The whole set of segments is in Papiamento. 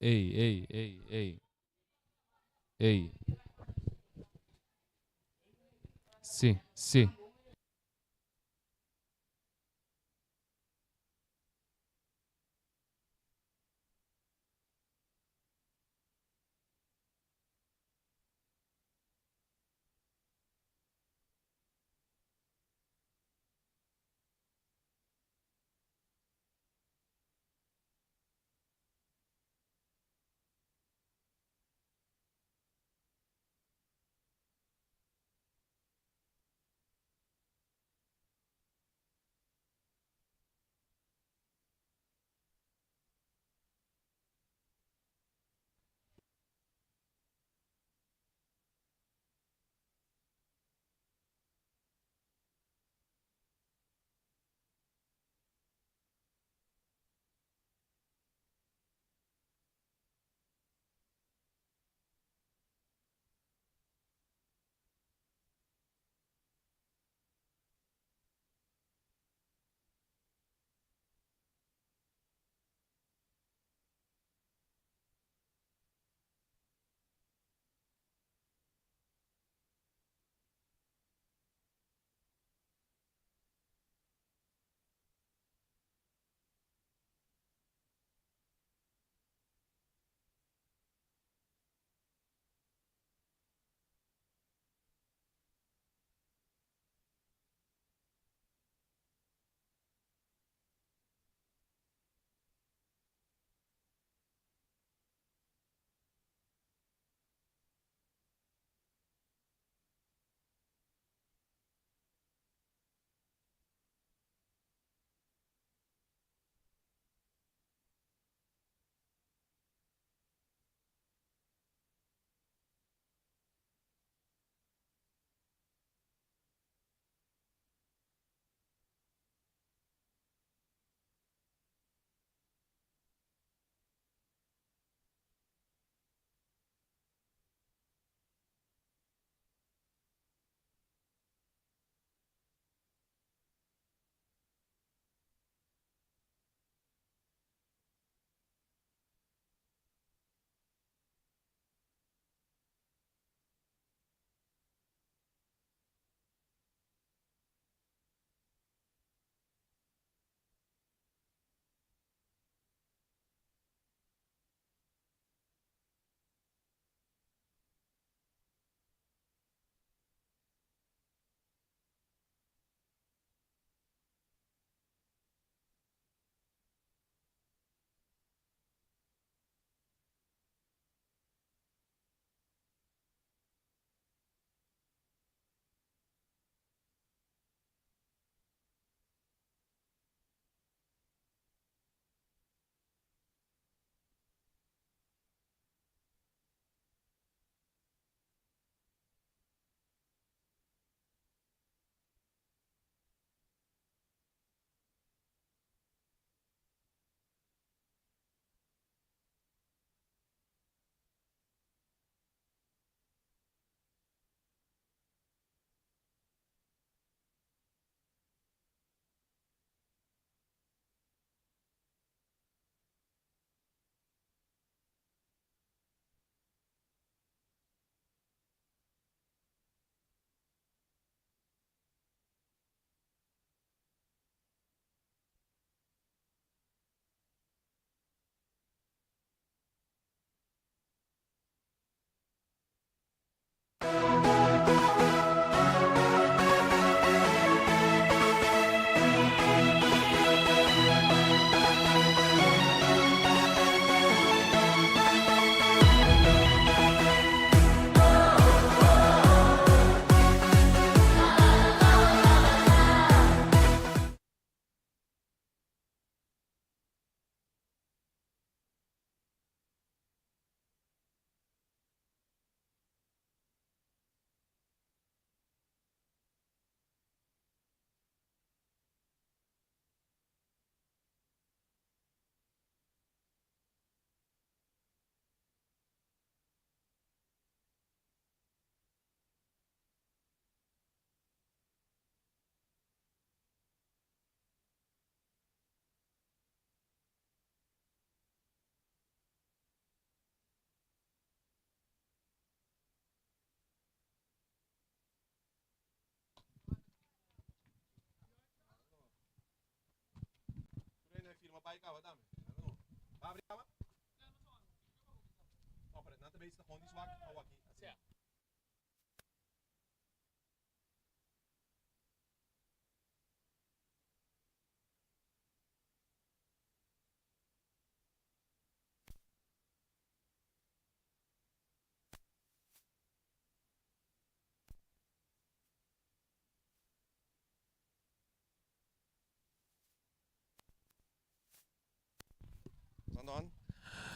Ey, ey, ey, ey. Ey. Si, si.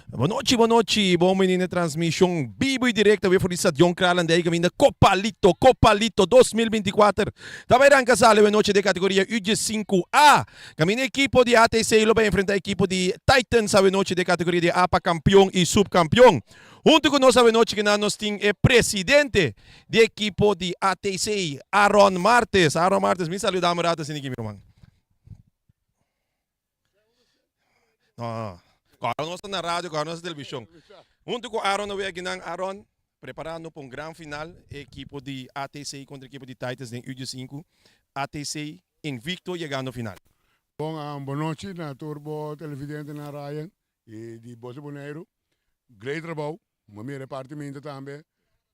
Bonochi, bonochi, bon bini na transmishon bibo i direkto awe for di Stadion Kralendijk kaminda Copalito, Copalito 2024 ta bai ranka sali awe nochi den kategoria U15A. Kaminda ekipo di ATC lo bai enfrenta ekipo di Titans awe nochi den kategoria di A pa kampion i supkampion. Huntu ku nos awe nochi kinan nos tin e presidente di ekipo di ATC, Aaron Martes. Aaron Martes, mi saluda un rato asina aki mi ruman. No, no. Kòrda nos ta na radio, kòrda nos ta televishon. Huntu ku Aaron awe akinan, Aaron, preparando pa un gran final, e ekipo di ATC kontra ekipo di Titans den U15. ATC invicto yegando final. Bon, bon nochi na tur bo televidentenan Ryan y di Boze Boneiru. Great trabou. Bo mira e parti minta tambe.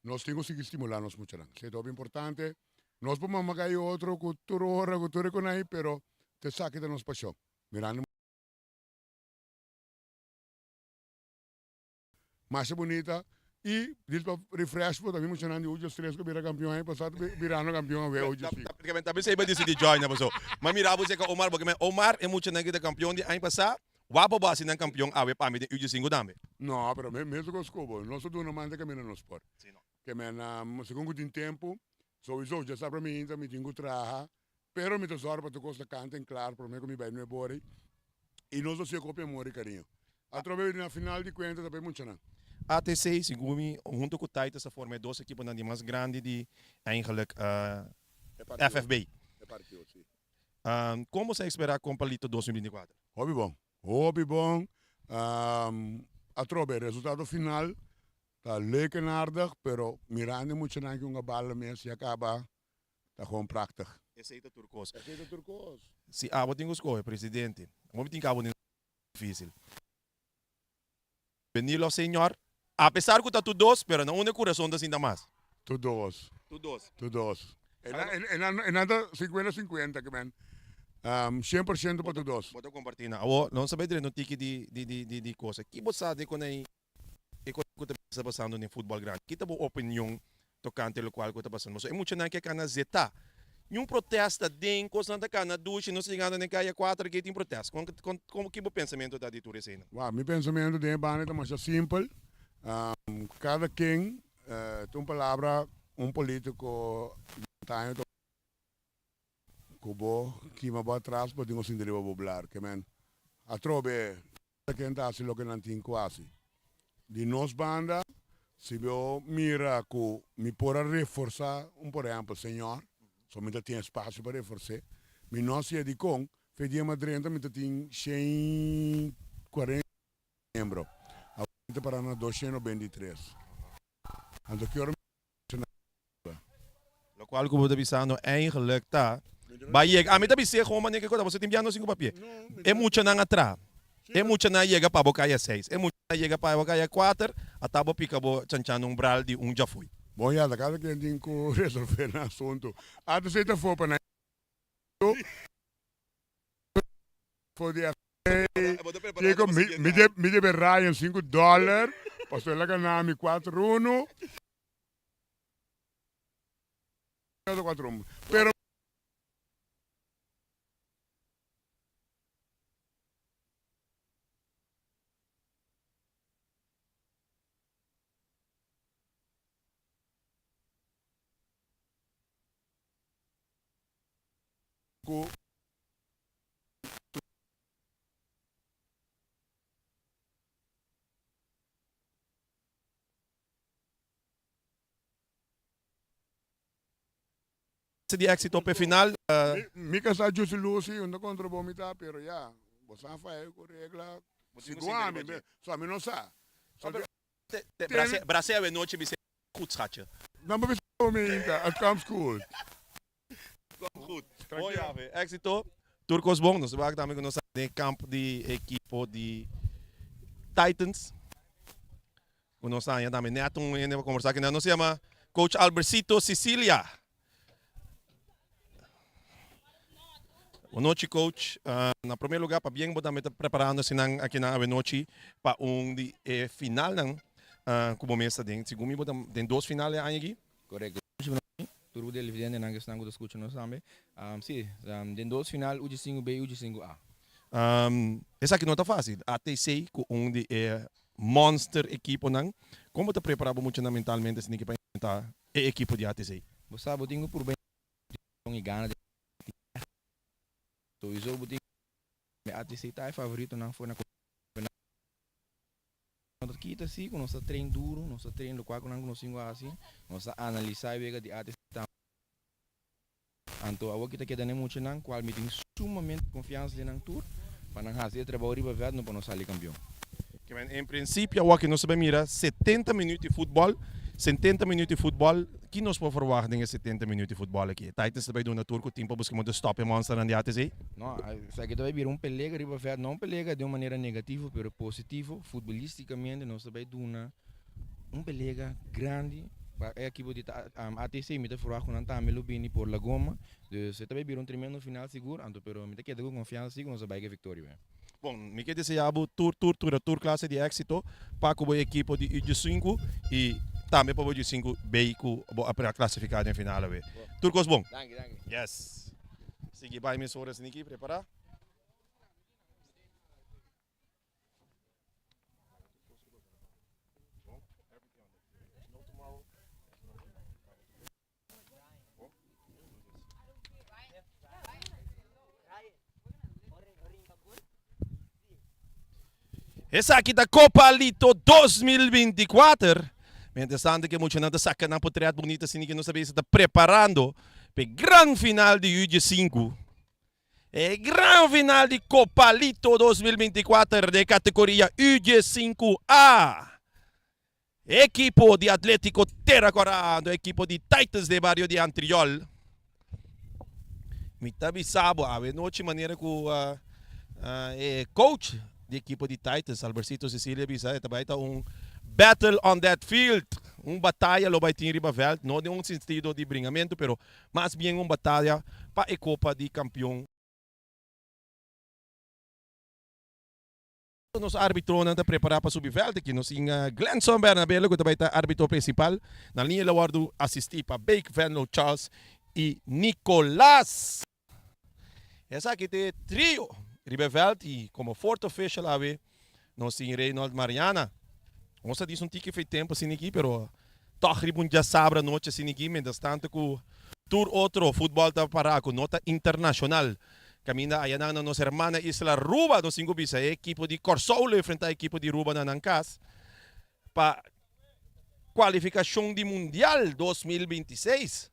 Nos tin ku sigui stimulá nos muchanan. Esei ta hopi importante. Nos por mama kai otro ku tur ora, ku tur e konai, pero ta esaki ta nos pashon. Mirando masha bunita i dis pa refresh bo tambe muchanan di ucho tres ku bira kampion aña pasá ta birando kampion awe ocho si. Práktikamente ta bisa e disidí join na paso. Ma mira bo seka Omar bo Omar e muchanan ku ta kampion di aña pasá Wak bo hasi nan kampion awe pa mi den uju sinku tambe. No, pero me mesun kos ku bo. Nos ta duna man ta kaminda nos por. Si no. Ke men segun ku tin tempu, souiso dja sa pa mi inta mi tin ku traha, pero mi ta sòru pa tur kos ta kanta en klar promé ku mi bai nuebe ora i nos ta siña kopi amor i kariño. Atrobe na final di kuenta ta pa e muchanan. ATC, segun mi, hunto ku Titus ta forma e dos ekiponan di mas grandi di eigenlijk FFB. E partido, si. Kon bo sa esperá Kompalito 2024? Hopi bon, hopi bon. Atrobe, resultado final ta leuk en aardig, pero mirando e muchanan ki hunga bala mes ya kaba ta gewoon prachtig. Esei ta tur kos. Esei ta tur kos. Si abo tin ku skohe presidente, bo tin kabo den difícil. Benilo señor, apesar ku ta tur dos, pero na unda e kurason ta sinta mas? Tur dos. Tur dos. Tur dos. E nan ta sinkuenta sinkuenta ke men. 100% pa tur dos. Bo ta kompartí nan. Awor, nos ta bai drenta un tiki di di di cosa. Ki bo sa di kon ei e kos ku ta bisa pasando den futbòl grandi? Ki ta bo opinion tokante lokual ku ta pasando? Pasobra e muchanan ke kana zetá. Niun protesta den, kosnan ta kana dushi, nos ta yegando den kaya kuater ke tin protesta. Kon kon kon ki bo pensamentu ta di tur eseinan? Wak, mi pensamentu den e banda ta masha simpel. Kada ken ta un palabra un politico di antaño ta ku bo kima bo atras bo tin ku sinti riba bo blar. Ke men atrobe Kada ken ta hasi loke nan tin ku hasi. Di nos banda, si bo mira ku mi por a reforsá un por ehèmpel señor, so mi ta tin espasio pa refors'é, mi no hasié dikon, fe dia mi a drenta mi ta tin 140 miembro, awor mi ta pará na 293. Anto ki ora mi Locual cu bo ta bisando eigenlijk ta bay yega. Ami ta bis'é gewoon manera cu ta boso tin biando sin cu papia. E muchanan a traha. E muchanan a yega pa bo caya seis. E muchanan a yega pa bo caya cuater. Ata bo pica bo chanchando un bral di un djafoei. Bon ya ta cada quien tin cu resolve nan asunto. Antes ei ta for pa nan for di Kiko mi debe Ryan sinku dollar pasobra el a gana mi cuater uno. Pero. Ku. Di éxito p'e final. Mi ka sa Juicy Lucy unda kontra bo mi ta pero ya bo sa faya ku regla sigun ami so ami no sa. Brasea awe nochi mi sey goed schatje. No bo bisa bo mi inta het komt goed. Komt goed. Mooi ave. Éxito. Tur kos bon, nos ta wak tambe ku nos ta den kamp di ekipo di Titans. Ku nos haña tambe nèt un hende pa kombersá kinan. Nos yama Coach Albercito Sicilia. Bonochi coach. Na promé lugá pabien bo tambe ta preparando asinan akinan awenochi pa un di e finalnan ku bo mes ta den. Segun mi bo ta den dos final e aña aki. Korekto. Tur bo televidentenan ku esnan ku ta skucha nos tambe. Si, den dos final uchi sinku B i uchi sinku A. Esaki no ta fásil. ATC ku un di e monster ekiponan. Kon bo ta prepará bo muchanan mentalmente asina ki pa enfrentá e ekipo di ATC? Bo sa bo tin ku purba i gana den Souiso bo tin ku ATC ta e favoritonan for na No ta kita si ku nos ta train duru, nos ta train lokual ku nan ku nos tin ku hasi, nos ta analisá e wega di ATC tambe. Anto awor ki ta keda na e muchanan kual mi tin sumamente konfiansa den nan tur pa nan hasi e trabou riba vèlt no pa nos sali kampion. Kimen en prinsipio awor ki nos ta bai mira 70 minuut di futbòl, 70 minuut di futbòl, ki nos por ferwagt den e 70 minuut di futbòl aki? E Titans ta bai duna tur ku tin pa buska modo stòp e mònsternan di ATC? No, esaki ta bai bira un pelega riba vèlt, no un pelega den un manera negativo pero positivo, futbolisticamente nos ta bai duna un pelega grandi pa e ekipo di ATC, mi ta ferwagt ku nan tambe lo bini por la goma, dus e ta bai bira un tremendo final sigur, anto pero mi ta keda ku konfiansa si ku nos ta bai ku e viktoria bai. Bon, mi ke desea bo tur tur tur tur klase di éksito pa ku bo ekipo di Uju sinku i tambe pa bo Uju sinku bay ku bo a klasifiká den final awe. Tur kos bon. Danki, danki. Yes. Sigui bai mesora Sniki, prepará. Esaki ta Copa Lito 2024. Mientras tanto que muchanan ta saca nan potret bonito asina que nos a bisa ta preparando p'e gran final di UG5. E gran final di Copa Lito 2024 den categoria UG5A. Ekipo di Atletico Terra Cora anto ekipo di Titans den bario di Antriol. Mi ta bisa bo awe nochi manera ku e coach di ekipo di Titans Albercito Cecilia bisa e ta bai ta un battle on that field. Un bataya lo bai tin riba veld, no den un sentido di bringamentu pero mas bien un bataya pa e kopa di kampion. Nos arbitronan ta prepara pa subi veld aki. Nos tin Glenson Bernabelo ku ta bai ta arbitro principal. Na liña lo wordu asisti pa Bake, Venlo, Charles y Nicolas. Esaki ta e trio riba e veld y como fourth official awe nos tin Reynold Mariana. Nos a disa un tiki fei tempo asina aki pero tog riba un djasabra anochi asina aki mientras tanto ku tur otro futbol ta para ku no ta internacional. Kaminda ayanan na nos hermana isla Ruba nos tin ku bisa e ekipo di Kòrsou lo enfrentá ekipo di Ruba na nan kas pa kualifikashon di Mundial 2026.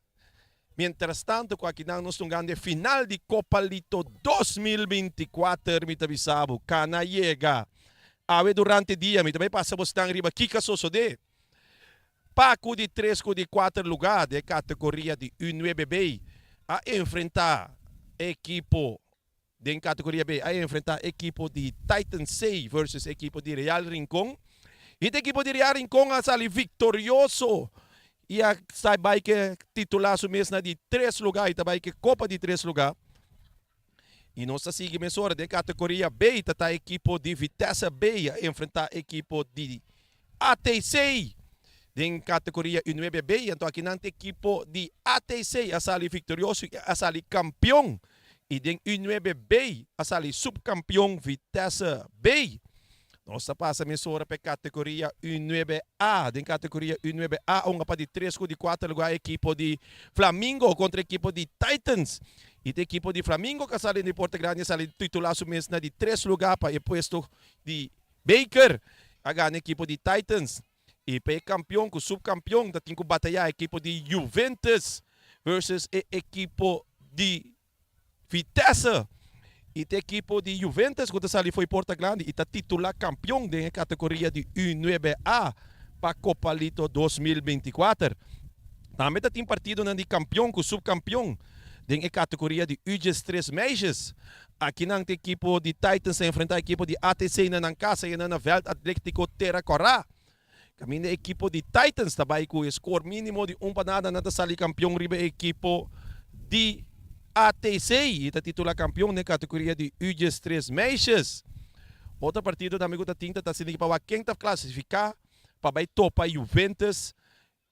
Mientrastanto ku akinan nos ta un grande final di Kopa Lito 2024 mi ta bisa bo kana yega awe durante dia mi ta bai pasa bosnan riba kiko a sosodé. Pa ku di tres ku di kuater lugá den e kategoria di U nuebe B a enfrentá ekipo den kategoria B a enfrentá ekipo di Titan C versus ekipo di Real Rincon. I e ekipo di Real Rincon a sali viktorioso i a sa bai ke titulá su mes na di tres lugá i ta bai ke kopa di tres lugá. I nos ta sigui mesora den kategoria B ta ta ekipo di Vitesse B a enfrentá ekipo di ATC den kategoria U nuebe B. Anto akinan ta ekipo di ATC a sali viktorioso i a sali kampion. I den U nuebe B a sali supkampion Vitesse B. Nos ta pasa mesora pa e kategoria U nuebe A. Den kategoria U nuebe A a hunga pa di tres ku di kuater lugar ekipo di Flamingo kontra ekipo di Titans. I ta ekipo di Flamingo ku a sali di Porta Grandi a sali titulá su mes na di tres lugar pa e puesto di beker. A gana ekipo di Titans. I pa e kampion ku supkampion ta tin ku batayá ekipo di Juventus versus e ekipo di Vitesse. I ta ekipo di Juventus ku ta sali fo'i Porta Grandi i ta titulá kampion den e kategoria di U nuebe A pa Copa Lito 2024. Tambe ta tin partidonan di kampion ku supkampion. Den e kategoria di U13 meisjes. Akinan ta ekipo di Titans ta enfrentá ekipo di ATC na nan kasa i na vèlt atlétiko Tera Kòrá. Kaminda e ekipo di Titans ta bai ku e skor mínimo di un pa nada nan ta sali kampion riba e ekipo di ATC i ta titulá kampion den e kategoria di U13 meisjes. Otro partido tambe ku ta tin ta ta sinti pa wak ken ta klasifiká pa bai topa Juventus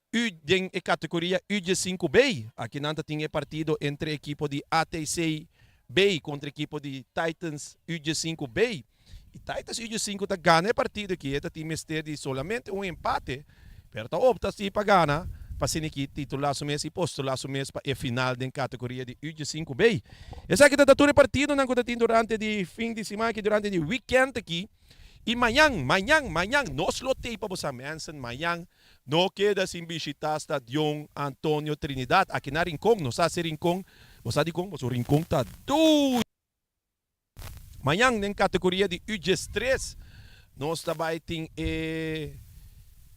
U den e kategoria U15 B. Aki nan ta tin e partido entre ekipo di ATC B kontra ekipo di Titans U15 B. I Titans U15 ta gana e partido aki, e ta tin mester di solamente un empate, pero ta opta si pa gana pa asina aki titula su mes i postula su mes pa e final den kategoria di U15 B. Esaki ta ta tur e partidonan ku ta tin durante di fin di siman aki, durante di wikènt aki. I mañan, mañan, mañan nos lo tei pa bo sa mensen, mañan No keda sin bishita Stadion Antonio Trinidad aki na Rincon. No sa si Rincon, bo sa dikon? Pasobra Rincon ta dushi. Mañan den kategoria di U13 nos ta bai tin e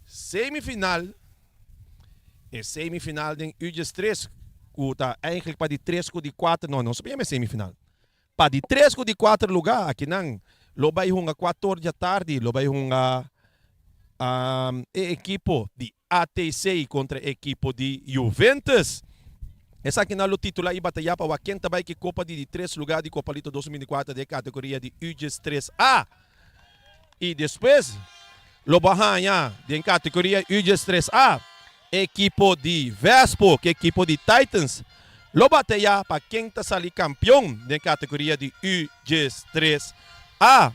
semifinal, e semifinal den U13 ku ta eigenlijk pa di tres ku di kuater, no, no sa yama e semifinal. Pa di tres ku di kuater lugá akinan lo bai hunga kuator djatardi lo bai hunga e ekipo di ATC kontra e ekipo di Juventus. Esakinan lo titulá i batayá pa wak ken ta bai ku e kopa di di tres lugá di Kopa Lito 2024 den e kategoria di U13A. I despues lo bo haña den kategoria U13A e ekipo di Vespo ku e ekipo di Titans lo batayá pa ken ta sali kampion den kategoria di U13A.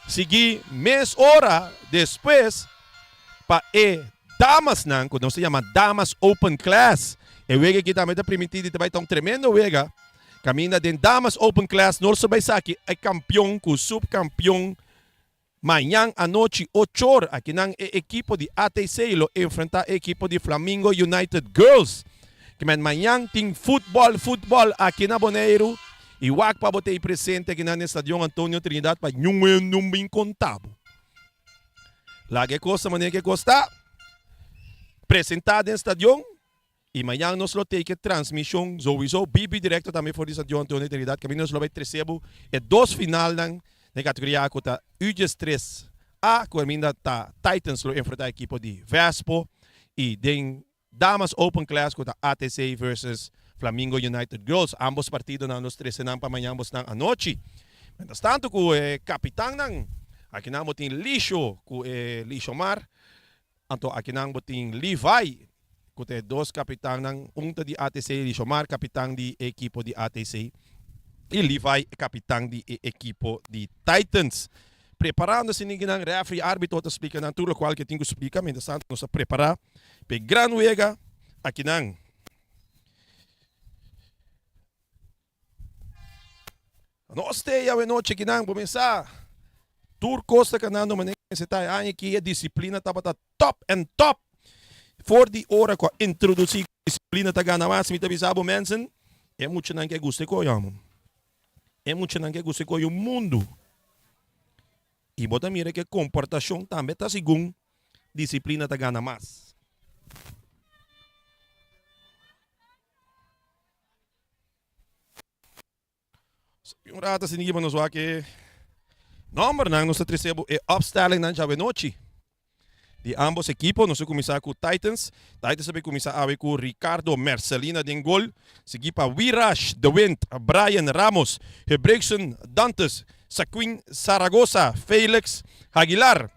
Sigui mes ora despues pa e damasnan ku nos ta yama Damas Open Class. E wega aki tambe ta primintí di ta bai ta un tremendo wega. Kaminda den Damas Open Class nos ta bai saki e kampion ku subkampion mañan anochi ochor. Akinan e ekipo di ATC lo enfrenta e ekipo di Flamingo United Girls. Kimen mañan tin futbol futbol aki na Boneiru i wak pa bo ta ei presente akinan den Stadion Antonio Trinidad pa ñun hende un bin konta bo. Laga e kos ta manera ke kos ta. Presenta den stadion. I mañan nos lo tei ke transmishon souiso bibi direkto tambe for di Stadion Antonio Trinidad kaminda nos lo bai trese bo e dos finalnan den kategoria A ku ta U13 A ku kaminda ta Titans lo enfrenta ekipo di Vespo i den Damas Open Class ku ta ATC versus Flamingo United Girls. Ambos partidonan nos trese nan pa mañan bosnan anochi. Mientras tanto ku e kapitannan akinan bo tin Lisho ku e Lishomar. Anto akinan bo tin Levi, ku ta e dos kapitannan, un ta di ATC, Lishomar kapitan di e ekipo di ATC i Levi e kapitan di e ekipo di Titans. Preparando asinikinan, refri, arbitro ta splika nan tur lokual ke tin ku splika, mientras tanto nos ta prepara pa e gran wega akinan. Nos te awe nochi kinan bo mesa tur kos ta kanando manera mester ta. E aña aki e disiplina tabata top en top. For di ora ku a introdusí disiplina ta gana mas, mi ta bisa bo mensen, e muchanan ke gusta e koyo amo. E muchanan ke gusta e koyo mundu. I bo ta mira ku e komportashon tambe ta segun disiplina ta gana mas. Un rato asina kiba nos wak e nombernan. Nos ta trece bo e opstellingnan djawe nochi di ambos ekipo. Nos ta cuminsa cu Titans. Titans ta bay cuminsa awe cu Ricardo Mercelina den gol, sigui pa Wirash de Wind, Brian Ramos, Hebreekson Dantes, Saquin Zaragoza, Felix Aguilar,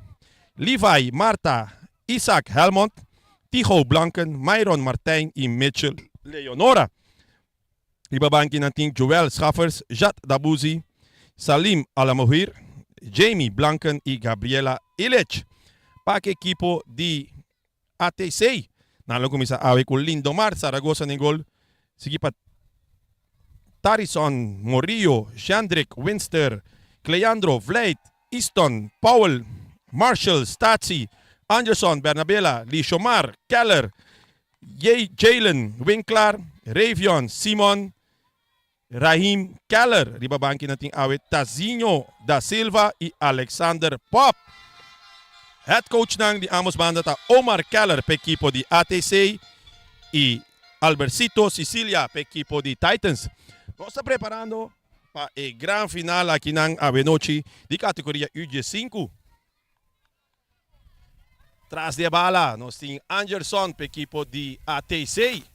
Levi Marta, Isaac Helmond, Tigo Blanken, Myron Martijn y Mitchell Leonora. Riba banki nan tin Joel Schaffers, Jad Dabuzi, Salim Alamohir, Jamie Blanken y Gabriela Illich. Pa ke ekipo di ATC nan lo kuminsá awe ku Lindomar Zaragoza den gol, sigui pa Tarison Morillo, Jandrick Winster, Cleandro Vlijt, Easton, Powell, Marshall, Statie, Anderson, Bernabela, Lishomar, Keller, Jalen, Winklar, Ravion, Simon, Raheem Keller. Riba banki nan tin awe Tazinho da Silva i Alexander Pop. Head coachnan di ambos banda ta Omar Keller p'e ekipo di ATC i. Albercito Sicilia pa ekipo di Titans. Nos ta preparando pa e gran final akinan awenochi di kategoria UG5. Tras di e bala nos tin Anderson pa ekipo di ATC.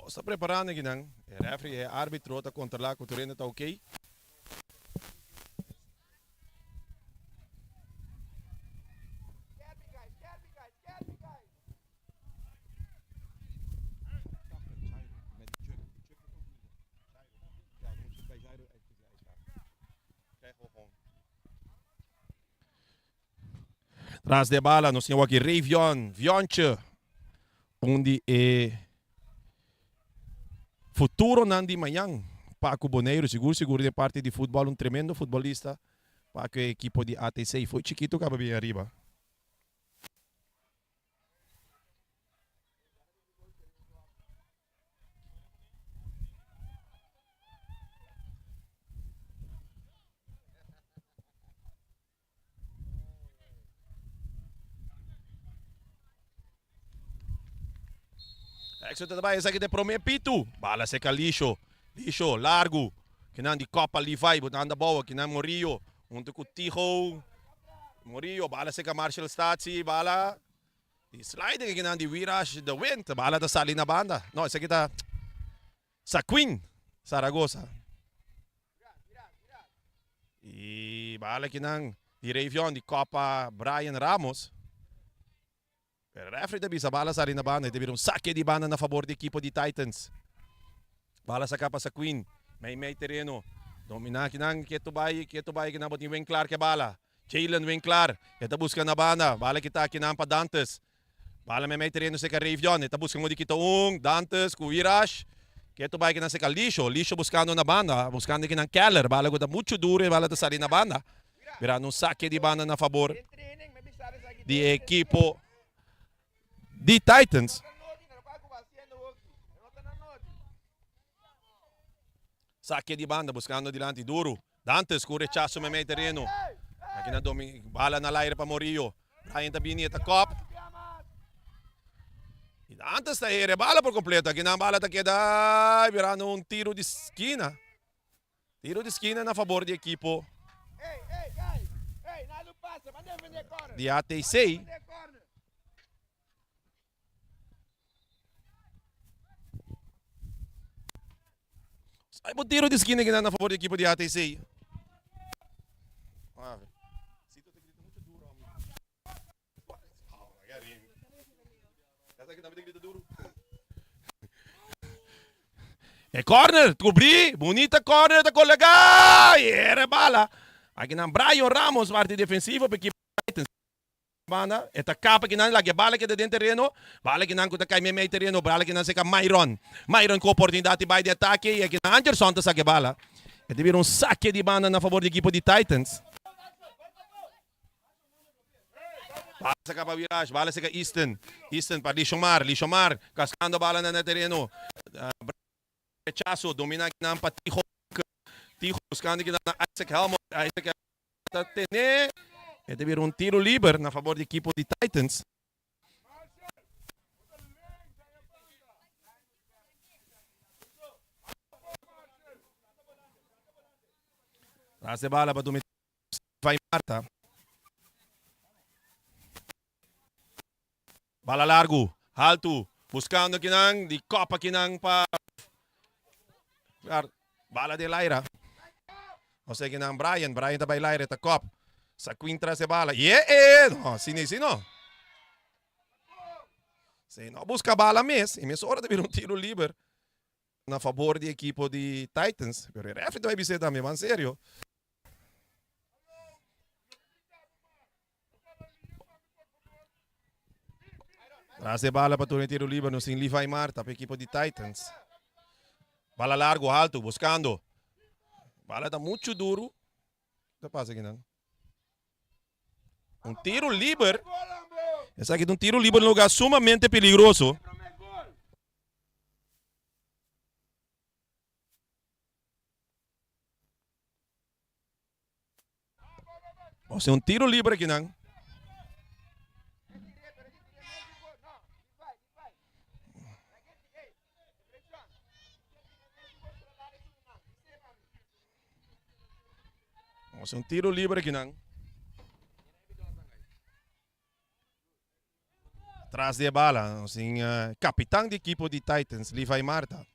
Nos ta preparando akinan. E referee, e arbitro ta controla cu tur hende ta ok. Tras di e bala nos tin awaki Rayvion Vionche, un di e futuronan di mañan pa ku Boneiru. Sigur sigur den parti di futbòl un tremendo futbolista pa ku e ekipo di ATC. Fo'i chikitu kaba bin ariba. Exo ta bai esaki ta e prome pitu. Bala seka Lixo. Lixo largu. Kinan di Copa Levi botando abou. Kinan Morillo hunto ku Tijo. Morillo bala seka Marshall Statie. Bala di sliding kinan di Wiraj de Wind. Bala ta sali na banda. No esaki ta Saquin Zaragoza. Y bala kinan di Rayvion di Copa Brian Ramos. Pero referee ta bisa bala sali na banda. E ta bira un sake di banda na fabor di ekipo di Titans. Bala saka pa Saquin. Mei mei tereno. Domina kinan keto bai keto bai kinan bo tin Winklar ke bala. Jalen Winklar. E ta buska na banda. Bala kita kinan pa Dantes. Bala mei mei tereno seka Rayvion. E ta buska modo di kita un. Dantes ku Wirash. Keto bai kinan seka Lisho. Lisho buskando na banda. Buskando kinan Keller. Bala ku ta muchu duro e bala ta sali na banda. Mirando un sake di banda na fabor di e ekipo di Titans. Sake di banda buskando dilanti duro. Dantes ku rechaso mei mei tereno. Aki na domi bala na laire pa Morillo. Brian ta bini e ta kop. I Dantes ta here bala por kompleto. Aki nan bala ta keda birando un tiro di skina. Tiro di skina na fabor di ekipo di ATC. Sai bo tiro di skina kinan na fabor di ekipo di ATC. E corner, cubri, bunita corner ta colega, y era bala. Aki nan Brian Ramos parti defensivo pa ekipo Titans. Banda, e ta kapa kinan laga e bala keda den tereno, bala kinan ku ta kai meimei tereno, bala kinan seka Myron. Myron ku oportunidat di bai di atake i akinan Anderson ta saka e bala. E ta bira un sake di banda na fabor di ekipo di Titans. Bala saka pa Wiraj, bala seka Easton. Easton pa Lishomar, Lishomar kaskando bala na tereno. Rechaso, domina kinan pa Tijo. Tijo buskando kinan na Isaac Helmond. Isaac Ta tene e ta bira un tiro liber na fabor di ekipo di Titans. Tras de bala pa tuma Vai Marta. Bala largu, haltu, buskando kinan di kopa kinan pa bala den laira. Ose kinan Brian, Brian ta bai laira ta kop. Saquin tras e bala. Ye e, no, si ni si no. Si no buska bala mes, i mes ora ta bira un tiro liber na fabor di ekipo di Titans. Pero e refri ta bai bis'é tambe, man serio. Tras e bala pa tuma tiro liber nos tin Levi Marta pa ekipo di Titans. Bala largo alto buscando. Bala ta mucho duro. Kita pasa aki nan? Un tiro liber. Esaki ta un tiro liber un lugar sumamente peligroso. Ose un tiro libre aki nan. Ose un tiro libre aki nan. Tras di e bala, nos tin kapitan di ekipo di Titans, Levi Marta.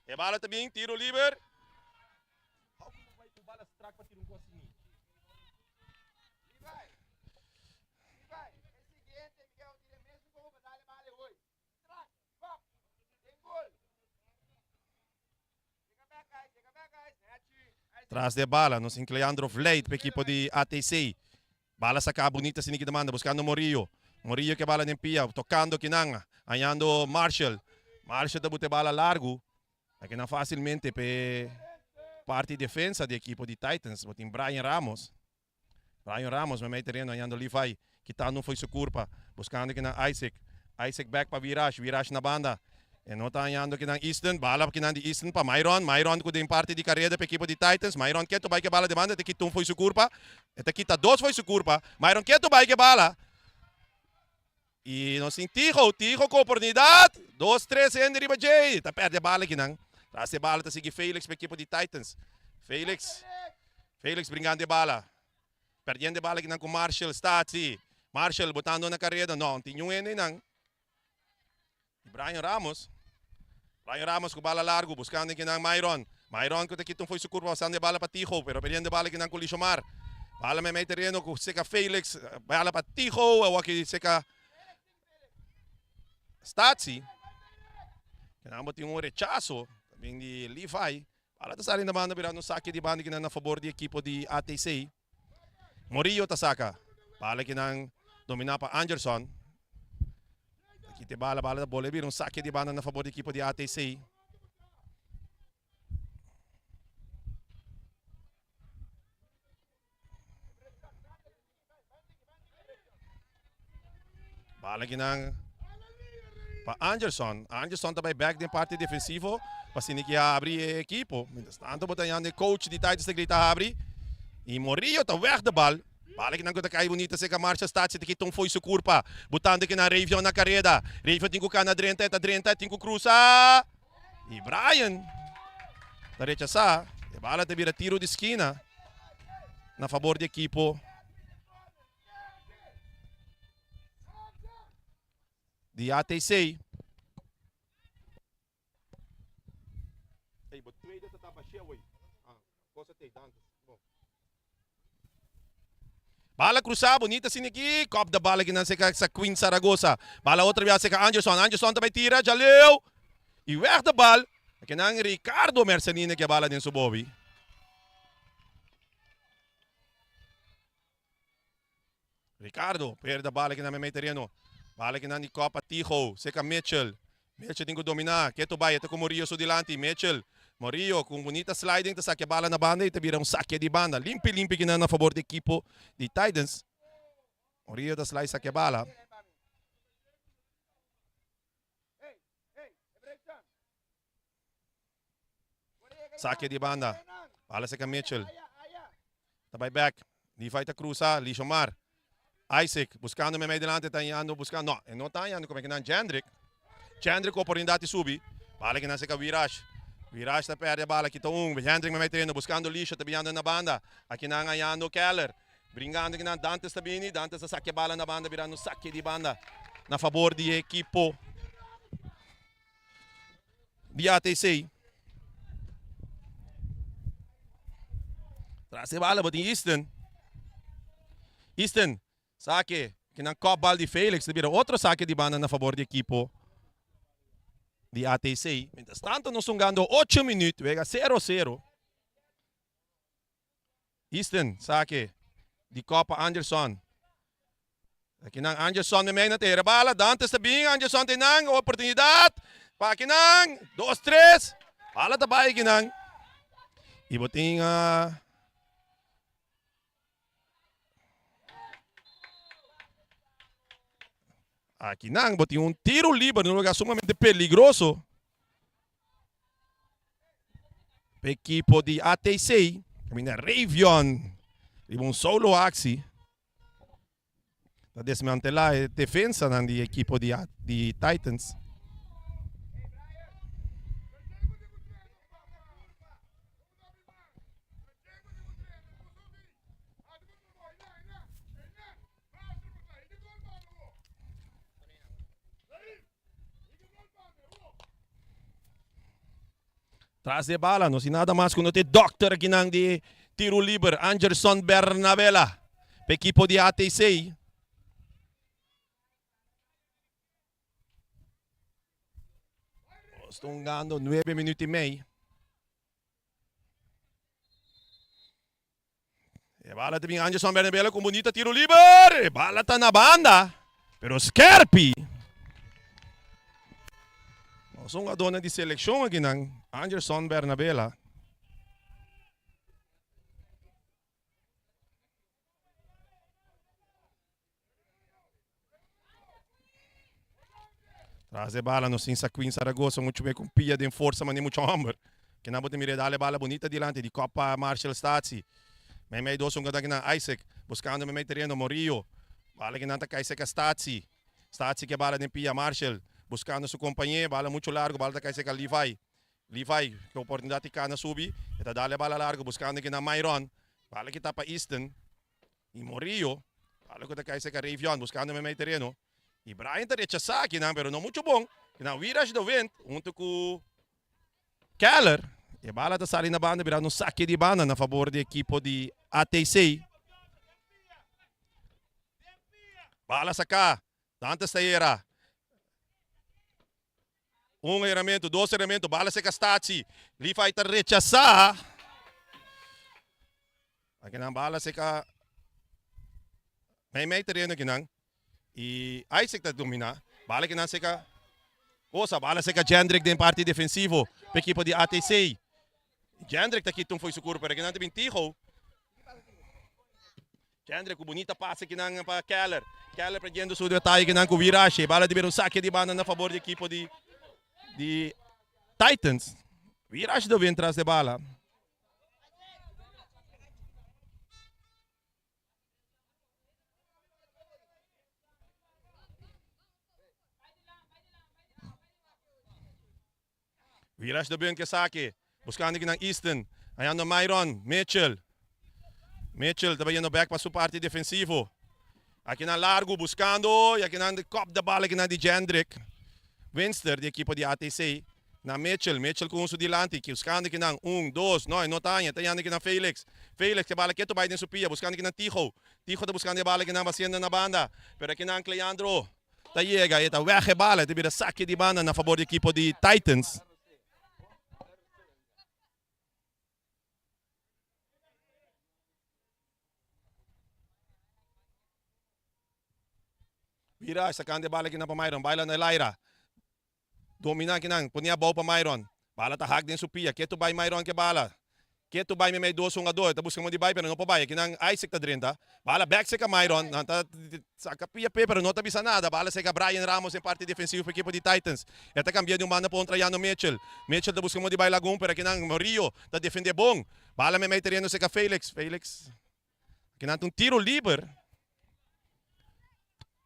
E bala ta bin, tiro liber. Tras di e bala nos tin Cleandro Vleit pa ekipo di ATC. Bala saca bunita asina ki ta manda buscando Morillo. Morillo ke bala den pia tocando kinan hañando Marshall. Marshall ta buta e bala largo. Akinan facilmente pa e parti defensa di ekipo di Titans. Bo tin Brian Ramos. Brian Ramos meimei tereno hañando Levi kitando un fo'i su kurpa buskando kinan Isaac. Isaac bek pa Viraj, Viraj na banda. E no ta hañando kinan Easton, bala kinan di Easton pa Myron, Myron ku den parti di kareda pa ekipo di Titans. Myron ketu bai ku e bala den banda e ta kita un fo'i su kurpa, e ta kita dos fo'i su kurpa. Myron ketu bai ku e bala. I nos tin Tigo, Tigo ku oportunidat, dos tres hende riba dje, ta pèrdè bala kinan. Tras e bala ta sigui Felix pa ekipo di Titans. Felix, Felix bringando e bala. Pèrdiendo e bala kinan ku Marshall Statie. Marshall botando na kareda, no, no tin niun hende einan. I Brian Ramos, Brian Ramos ku bala largu buskando kinan Myron. Myron ku ta kita un fo'i su kurpa pasando e bala pa Tigo, pero pèrdiendo e bala kinan ku Lishomar. Bala meimei tereno ku seka Felix, bala pa Tigo, awor aki seka Statie. Kinan bo tin un rechaso también di Levi. Bala ta sali na banda birando un sake di banda kinan na fabor di ekipo di ATC. Morillo ta saka. Bala kinan domina pa Anderson. Ta kita e bala, bala ta bole bira un sake di banda na fabor di ekipo di ATC. Bala kinan pa Anderson. Anderson ta bai back den parti defensivo pa asina ki habri e ekipo. Mientras tanto bo ta yanda e coach di Titans ta grita habri. Y Morillo ta weg de bal. Bala kinan ku ta kai bunita seka Marshall Statie ta kita un fo'i su kurpa. Butando kinan Ravion na kareda. Ravion tin ku kana drenta, e ta drenta, e tin ku krusa. Y Brian ta rechasa. E bala ta bira tiro di skina na fabor di ekipo di ATC. Ey, bo tweede ta tapa shia wey. Ah, cosa te, dantes. Bon. Bala cruzá, bonita asina aki. Kop de bala kinan seka sa Queen Saragosa. Bala otra bia seka Anderson. Anderson ta bai tira, djaleu. Y weg de bal. Kinan Ricardo Mercelina ke bala den su bobi. Ricardo perde bala kinan meimei tereno. Bala kinan di kop pa Tigo. Seka Mitchell. Mitchell tin ku dominá. Ketu bai e ta ku Murillo su dilanti. Mitchell. Murillo ku un bunita sliding ta sakia bala na banda i ta bira un sakia di banda. Limpi limpi kinan na fabor di ekipo di Titans. Murillo ta slide sakia bala. Sakia di banda. Bala seka Mitchell. Ta bai back. Levi ta cruza. Lishomar. Isaac buscando meimei delante ta yando buscando. No, e no ta yando como kinan Jendrick. Jendrick oportunidad di subi. Bala kinan seka Viraj. Viraj ta perde bala kita un. Jendrick meimei tereno buscando Lisho ta biyando na banda. Akinan ayando Keller. Bringando kinan Dantes ta bini. Dantes ta sakia bala na banda birando sakia di banda na fabor di ekipo di ATC. Tras e bala bo tin Easton. Easton, sake. Akinan kòpbal di Felix ta bira otro sake di banda na fabor di ekipo di ATC. Mientras tanto nos hungando ocho minuut, wega sero sero. Easton sake di kòp pa Anderson. Akinan Anderson memey na tera bala. Dantes ta bin, Anderson ta einan, oportunidat pa akinan. Dos tres, bala ta bai akinan. I bo tin Akinan bo tin un tiro liber na un lugar sumamente peligroso. Pa ekipo di ATC, kaminda Ravion riba un solo actie. Ta desmantela e defensanan di ekipo di, di Titans. Tras de bala, no sin nada mas ku no te dokter akinan di tiro liber, Anderson Bernabela, pa ekipo di ATC. Nos ta hungando nuebe minuut i mei. E bala ta bin Anderson Bernabela ku bunita tiro liber. E bala ta na banda, pero skerpi. Nos hungadónan di selekshon akinan, Anderson Bernabela. Tras e bala nos tin Saquin Zaragoza mucho me con pia den forsa mane mucho homber. Kina bo ta mira e dale bala bonita dilanti di kop pa Marshall Statie. Mei mei dos hungador kinan Isaac buscando mei mei tereno Morillo. Bala kinan ta kai seca Statie. Statie ke bala den pia Marshall buscando su compañe bala mucho largo bala ta kai seca Levi. Levi ke oportunidad di cana subi e ta dale bala largo buscando kinan Myron. Bala kita pa Easton. Y Morillo, palo cu ta cay cerca Rayvion buscando mei mei tereno. Y Brian ta rechasa akinan pero no mucho bon. Kinan Wiraj de Wind hunto cu Keller. E bala ta sali na banda birando un sake di banda na fabor di ekipo di ATC. Bala saca. Dante Stayera. Un heramentu, dos heramentu, bala seka Stachi. Levi ta rechasá. Akinan bala seka mei mei tereno akinan. I Isaac ta dominá. Bala akinan seka Kosa, bala seka Jendrick den parti defensivo pa ekipo di ATC. Jendrick ta kita un fo'i su kurpa, pero akinan ta bin Tigo. Kendrick ku bunita pase kinan pa Keller. Keller prendiendo su detaye kinan ku Virashi. Bala di bira un sake di banda na fabor di ekipo di di Titans. Virashi do bin tras de bala. Virash de Bun ke sake. Buskando kinan Easton. Hayando Myron. Mitchell. Mitchell ta bayendo bek pa su parti defensivo. Akinan largu buskando y akinan de kop de bala akinan di Jendrick. Winster di ekipo di ATC. Na Mitchell. Mitchell ku un su dilanti. Buskando kinan un, dos, no e no ta haña. Ta yando kinan Felix. Felix ke bala ketu bai den su pia. Buskando kinan Tigo. Tigo ta buskando e bala kinan basiendo na banda. Pero akinan Cleandro. Ta yega e ta weg e bala e ta bira sake di banda na fabor di ekipo di Titans. Bira sakando e bala kinan pa Myron, baila na Elaira. Domina kinan, pone abou pa Myron. Bala ta hak den su pia. Ketu bai Myron ke bala. Ketu bai meimei dos hungador. E ta buska mon di bai pero no por bai. Akinan Isaac ta drenta. Bala bek seka Myron. Nan ta saka pia p'e pero no ta bisa nada. Bala seka Brian Ramos den parti defensivo pa ekipo di Titans. E ta kambia di un banda pa otro Yano Mitchell. Mitchell ta buska mon di bai Lagun pero akinan Murillo ta defende bon. Bala meimei tereno seka Felix. Felix. Akinan ta un tiro liber.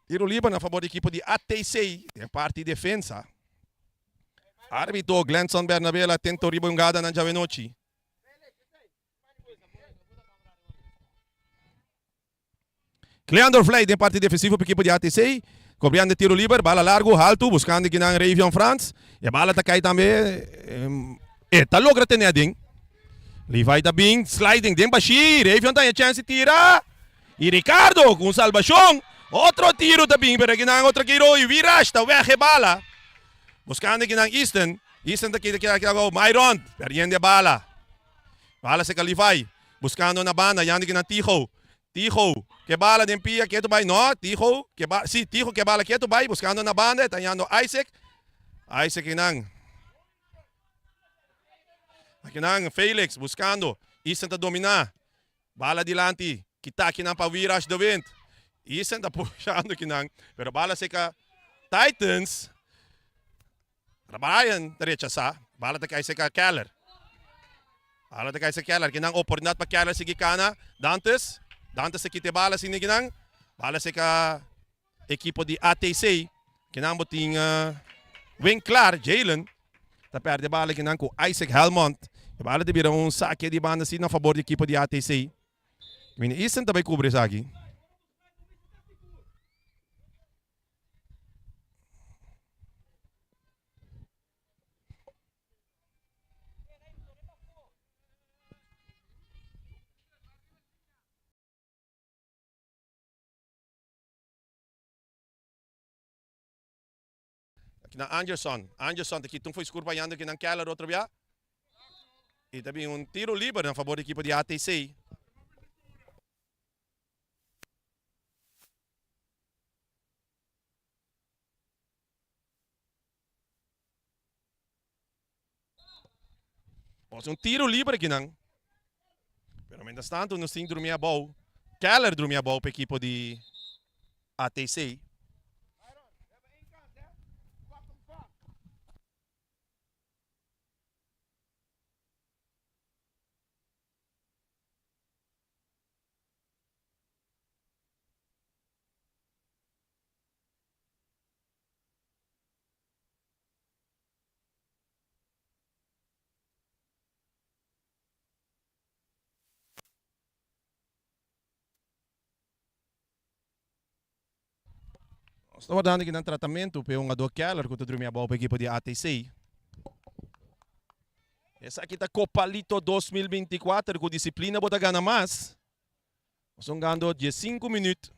Tiro liber na fabor di ekipo di ATC den parti defensa. Arbitro Glenson Bernabel atento riba hungada nan djawe-nochi. Cleandor Vlei den parti defensivo pa ekipo di ATC. Cobriando e tiro liber, bala largo, haltu, buscando kinan Ravion Frans. E bala ta kai tambe, e ta logra tene aden. Levi ta bin, sliding den bashi, Ravion ta haña chance tira. Y Ricardo cu un salbacion. Otro tiro ta bin, pero akinan otro tiro y Wirash ta weg e bala. Buscando akinan Easton. Easton ta kita kita kita Myron perdiendo e bala. Bala serka Levi. Buscando na banda, yando akinan Tigo. Tigo ke bala den pia ketu bai. No, Tigo ke bala, si, Tigo ke bala ketu bai. Buscando na banda, ta yando Isaac. Isaac akinan. Akinan Felix buscando. Easton ta domina. Bala dilanti, kita kinan pa Wirash de Wind. Easton ta pushando kinan, pero bala seka Titans. Brian ta rechasa. Bala ta kai seka Keller. Bala ta kai seka Keller. Kinan oportunidad pa Keller sigui kana. Dantes. Dantes ta kita e bala asina kinan. Bala seka ekipo di ATC. Kinan bo tin Winklar, Jalen ta perde bala kinan ku Isaac Helmond. E bala ta bira un sake di banda si na fabor di ekipo di ATC. Mini Easton ta bai kubri esaki. Aki nan Anderson. Anderson ta kita un foi skur payando aki nan Keller otro bia. Y ta bin un tiro liber na favor di ekipo di ATC. Nos un tiro liber aki nan. Pero mientras tanto nos tin drumi abou. Keller drumi abou pa ekipo di ATC. Nos ta wardando kinan tratamentu p'e hungadó Keller ku ta drumi abou pa ekipo di ATC. Esaki ta Copalito 2024 ku disiplina bo ta gana mas. Nos ta hungando diesinku minüt.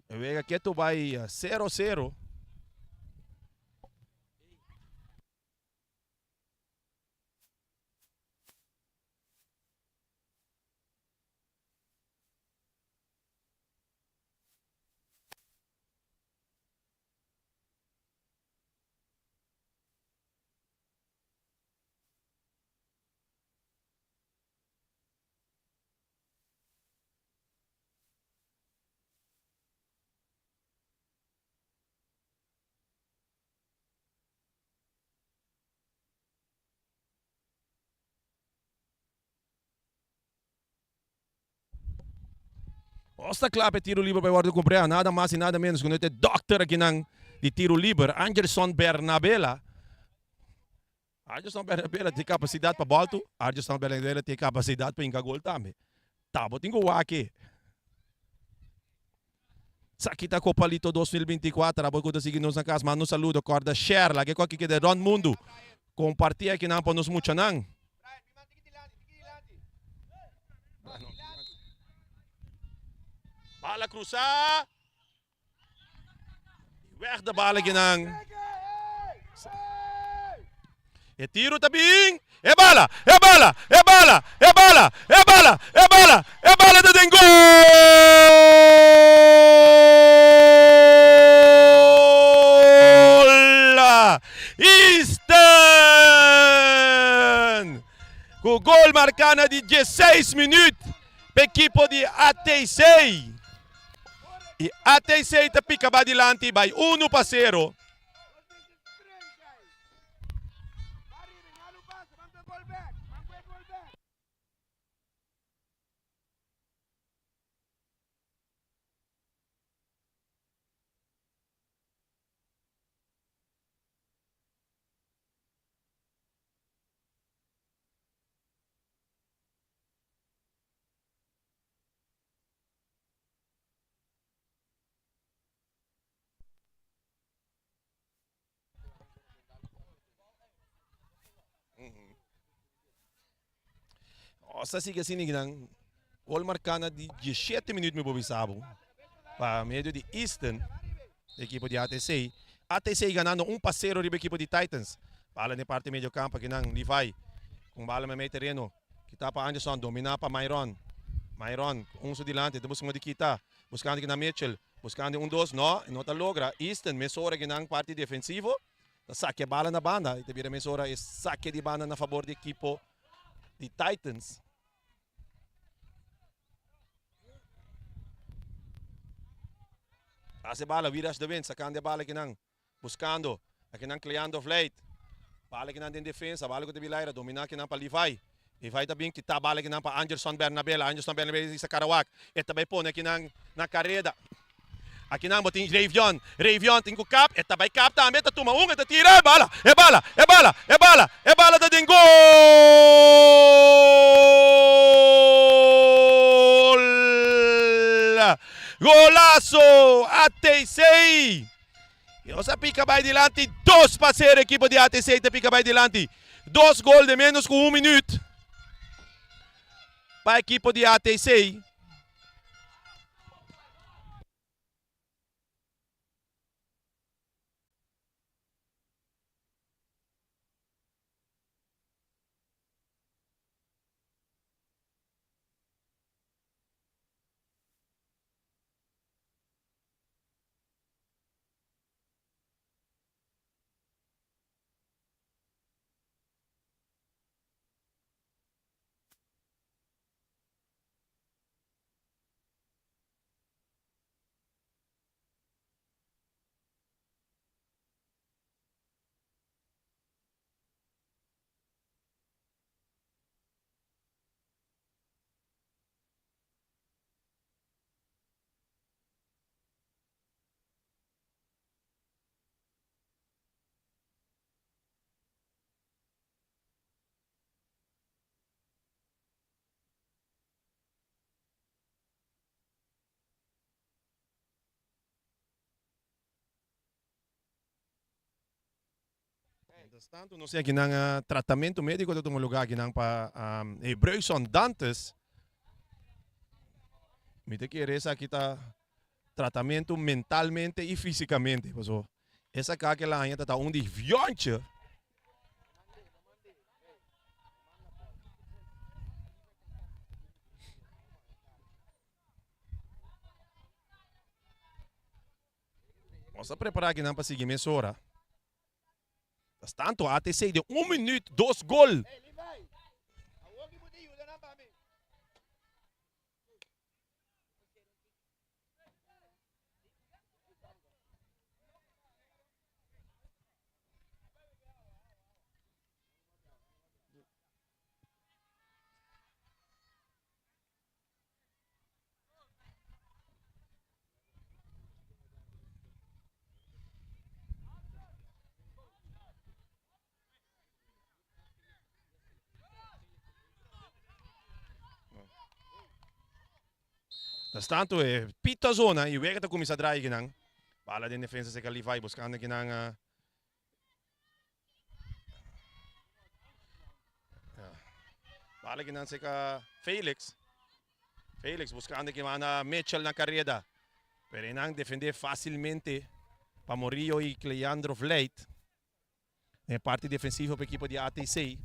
E wega ketu bai sero sero. Nos ta kla pa e tiro liber pa e wòrdu kumpré. Nada mas i nada ménos ku no ta e dòkter akinan di tiro liber, Anderson Bernabela. Anderson Bernabela tin kapasidat pa bòltu, Anderson Bernabela tin kapasidat pa hinka gol tambe. Ta bo tin ku wak e. Esaki ta Copalito 2024, abo ku ta sigui nos na kas, manda un saludo, kòrda share, laga e kòki keda rònt mundu. Kompartí akinan pa nos muchanan. Bala krusá. Weg de bala kinan. E tiro ta bin. E bala, e bala, e bala, e bala, e bala, e bala, e bala ta den gol! Easton! Ku gol marká na di dieseis minüt pa ekipo di ATC. I ATC ta pika ba dilanti bai unu pa sero. Nos ta sigui asina kinan. Gol marká na di diesshete minüt mi por bisa bo. Pa medio di Easton, ekipo di ATC. ATC ganando un pa sero riba ekipo di Titans. Bala den parti medio kampo akinan Levi ku bala meimei tereno. Kita pa Anderson, domina pa Myron. Myron ku un su dilanti ta buska di kita. Buskando akinan Mitchell. Buskando un dos, no, e no ta logra. Easton mesora akinan parti defensivo ta sakia bala na banda. I ta bira mesora e sakia di banda na fabor di ekipo di Titans. Hace bala, Wirash de Wind, sacando e bala kinan, buscando, akinan Cleando Vleit. Bala kinan den defensa, bala ku ta Bilaira, domina kinan pa Levi. Levi ta bin kita bala kinan pa Anderson Bernabela, Anderson Bernabela di Sacarawak. E ta bai pone kinan na careda. Akinan bo tin Ravion, Ravion tin ku kap, e ta bai kap tambe, e ta tuma un, e ta tira, e bala, e bala, e bala, e bala, e bala ta den gol! Golazo! ATC! Nos a pika bai dilanti 2-0 ekipo di ATC ta pika bai dilanti. Dos gol den menos ku un minuut pa ekipo di ATC. Mientras tanto nos tin akinan tratamentu medico ta tuma lugar akinan pa Hebreuson Dantes. Mi ta kere esaki ta tratamentu mentalmente y fisicamente paso esaki ke la haña ta ta un di vionche. Nos a prepara akinan pa sigui mesora. Tas tanto ATC den un minuut dos gol. Tas tanto e pita zona y wega ta cuminsa draai kinan. Bala den defensa seca Levi buscando kinan. Uh, Bala kinan seca Felix. Felix buscando ki manda Mitchell na careda. Pero enan defende facilmente pa Morillo y Cleandro Vleit. Den parti defensivo pa ekipo di ATC.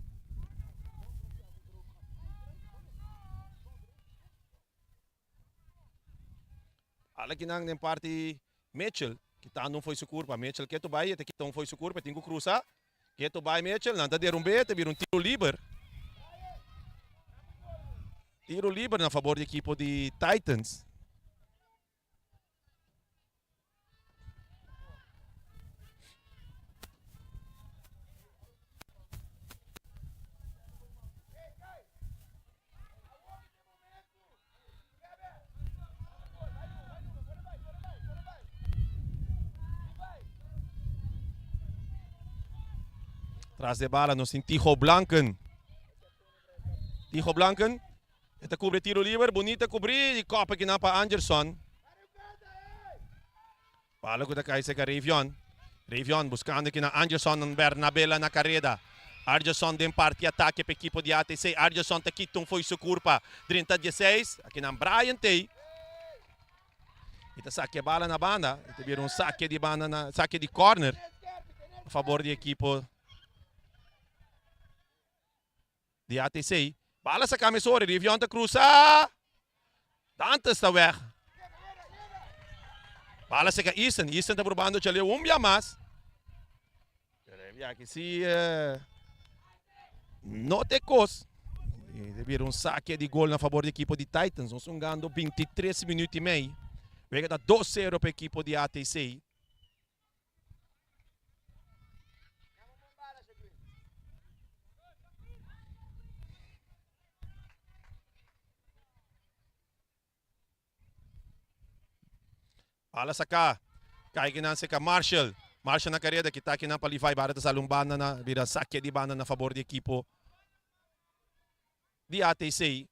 Ala kinan den parti Mitchell, kitando un fo'i su kurpa. Mitchell ketu bai, e ta kita un fo'i su kurpa, e tin ku krusa. Ketu bai Mitchell, nan ta derumbe, ta bira un tiro liber. Tiro liber na fabor di ekipo di Titans. Tras de bala nos tin Tijo Blanken. Tijo Blanken. E ta kubri tiro liber. Bunita kubri di kop akinan pa Anderson. Bala ku ta kai serka Ravion. Ravion buskando akinan Anderson Bernabela na kareda. Anderson den parti atake pa ekipo di ATC. Anderson ta kita un fo'i su kurpa. Drenta dieseis. Akinan Brian Tay. E ta sakia e bala na banda. E ta bira un sakia di banda na sakia di corner a favor di ekipo di ATC. Bala saka mesora. Rivion ta krusa. Dantes ta weg. Bala saka Easton. Easton ta probando chaleo un bia mas. Pero e biaha si no te kos. E bira un sake di gol na favor di ekipo di Titans. Nos hungando 23 minuut y mei. Wega ta 2-0 pa ekipo di ATC. Bala saká. Kai kinan seka Marshall. Marshall na kareda kita kinan pa Levi. Bala ta sali un banda na bira sake di banda na fabor di ekipo di ATC.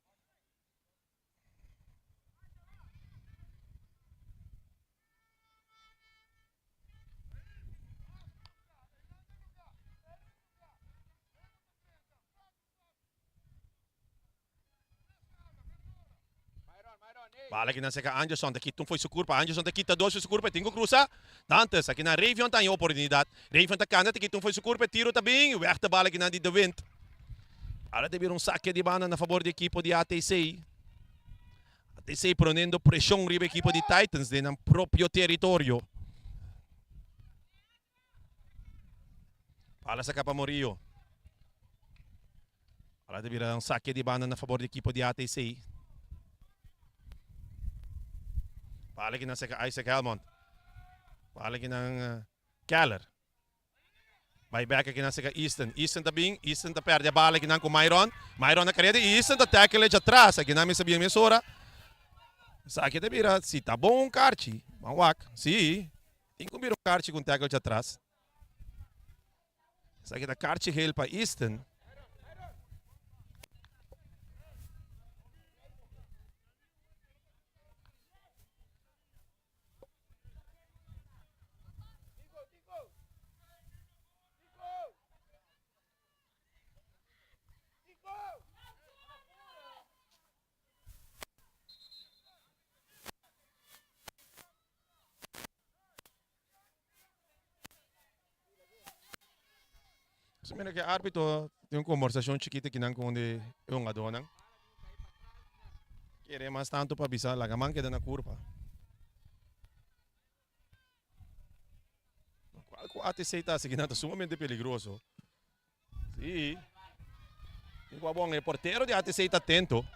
Bala kinan seka Anderson ta kita un foi su kurpa. Anderson ta kita dos foi su kurpa. E tin ku krusa. Dantes akinan Ravion ta haña oportunidat. Ravion ta kanda ta kita un foi su kurpa. E tiro ta bin. Wèg ta bala kinan di De Wind. Bala ta bira un sake di banda na fabor di ekipo di ATC. ATC poniendo preshon riba ekipo di Titans den nan propio teritorio. Bala saka pa Morillo. Bala ta bira un sake di banda na fabor di ekipo di ATC. Bala kinan saka Isaac Helmond. Bala kinan eh, Keller. Bai bek kinan saka Easton. Easton ta bin, Easton ta perde bala kinan ku Myron. Myron na kareda i Easton ta tackle echa atras. Akinan mi sabia mesora. Saki ta bira si ta bon un karchi. Ban wak. Si. Tin ku bira un karchi ku un tackle djatras. Esaki ta karchi geel pa Easton. So mira que árbitro tin un conversación chiquito kinan con de e hungadónan. Kere mas tanto pa bisa laga man keda na curpa. Cual cu ATC ta haci kinan ta sumamente peligroso. Sí. Tin cu bon e portero di ATC ta atento.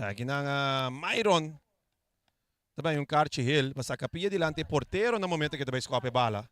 Aki nan uh, Myron ta bay un karchi heel pa saca pia dilanti e portero na momento que ta bay scope bala.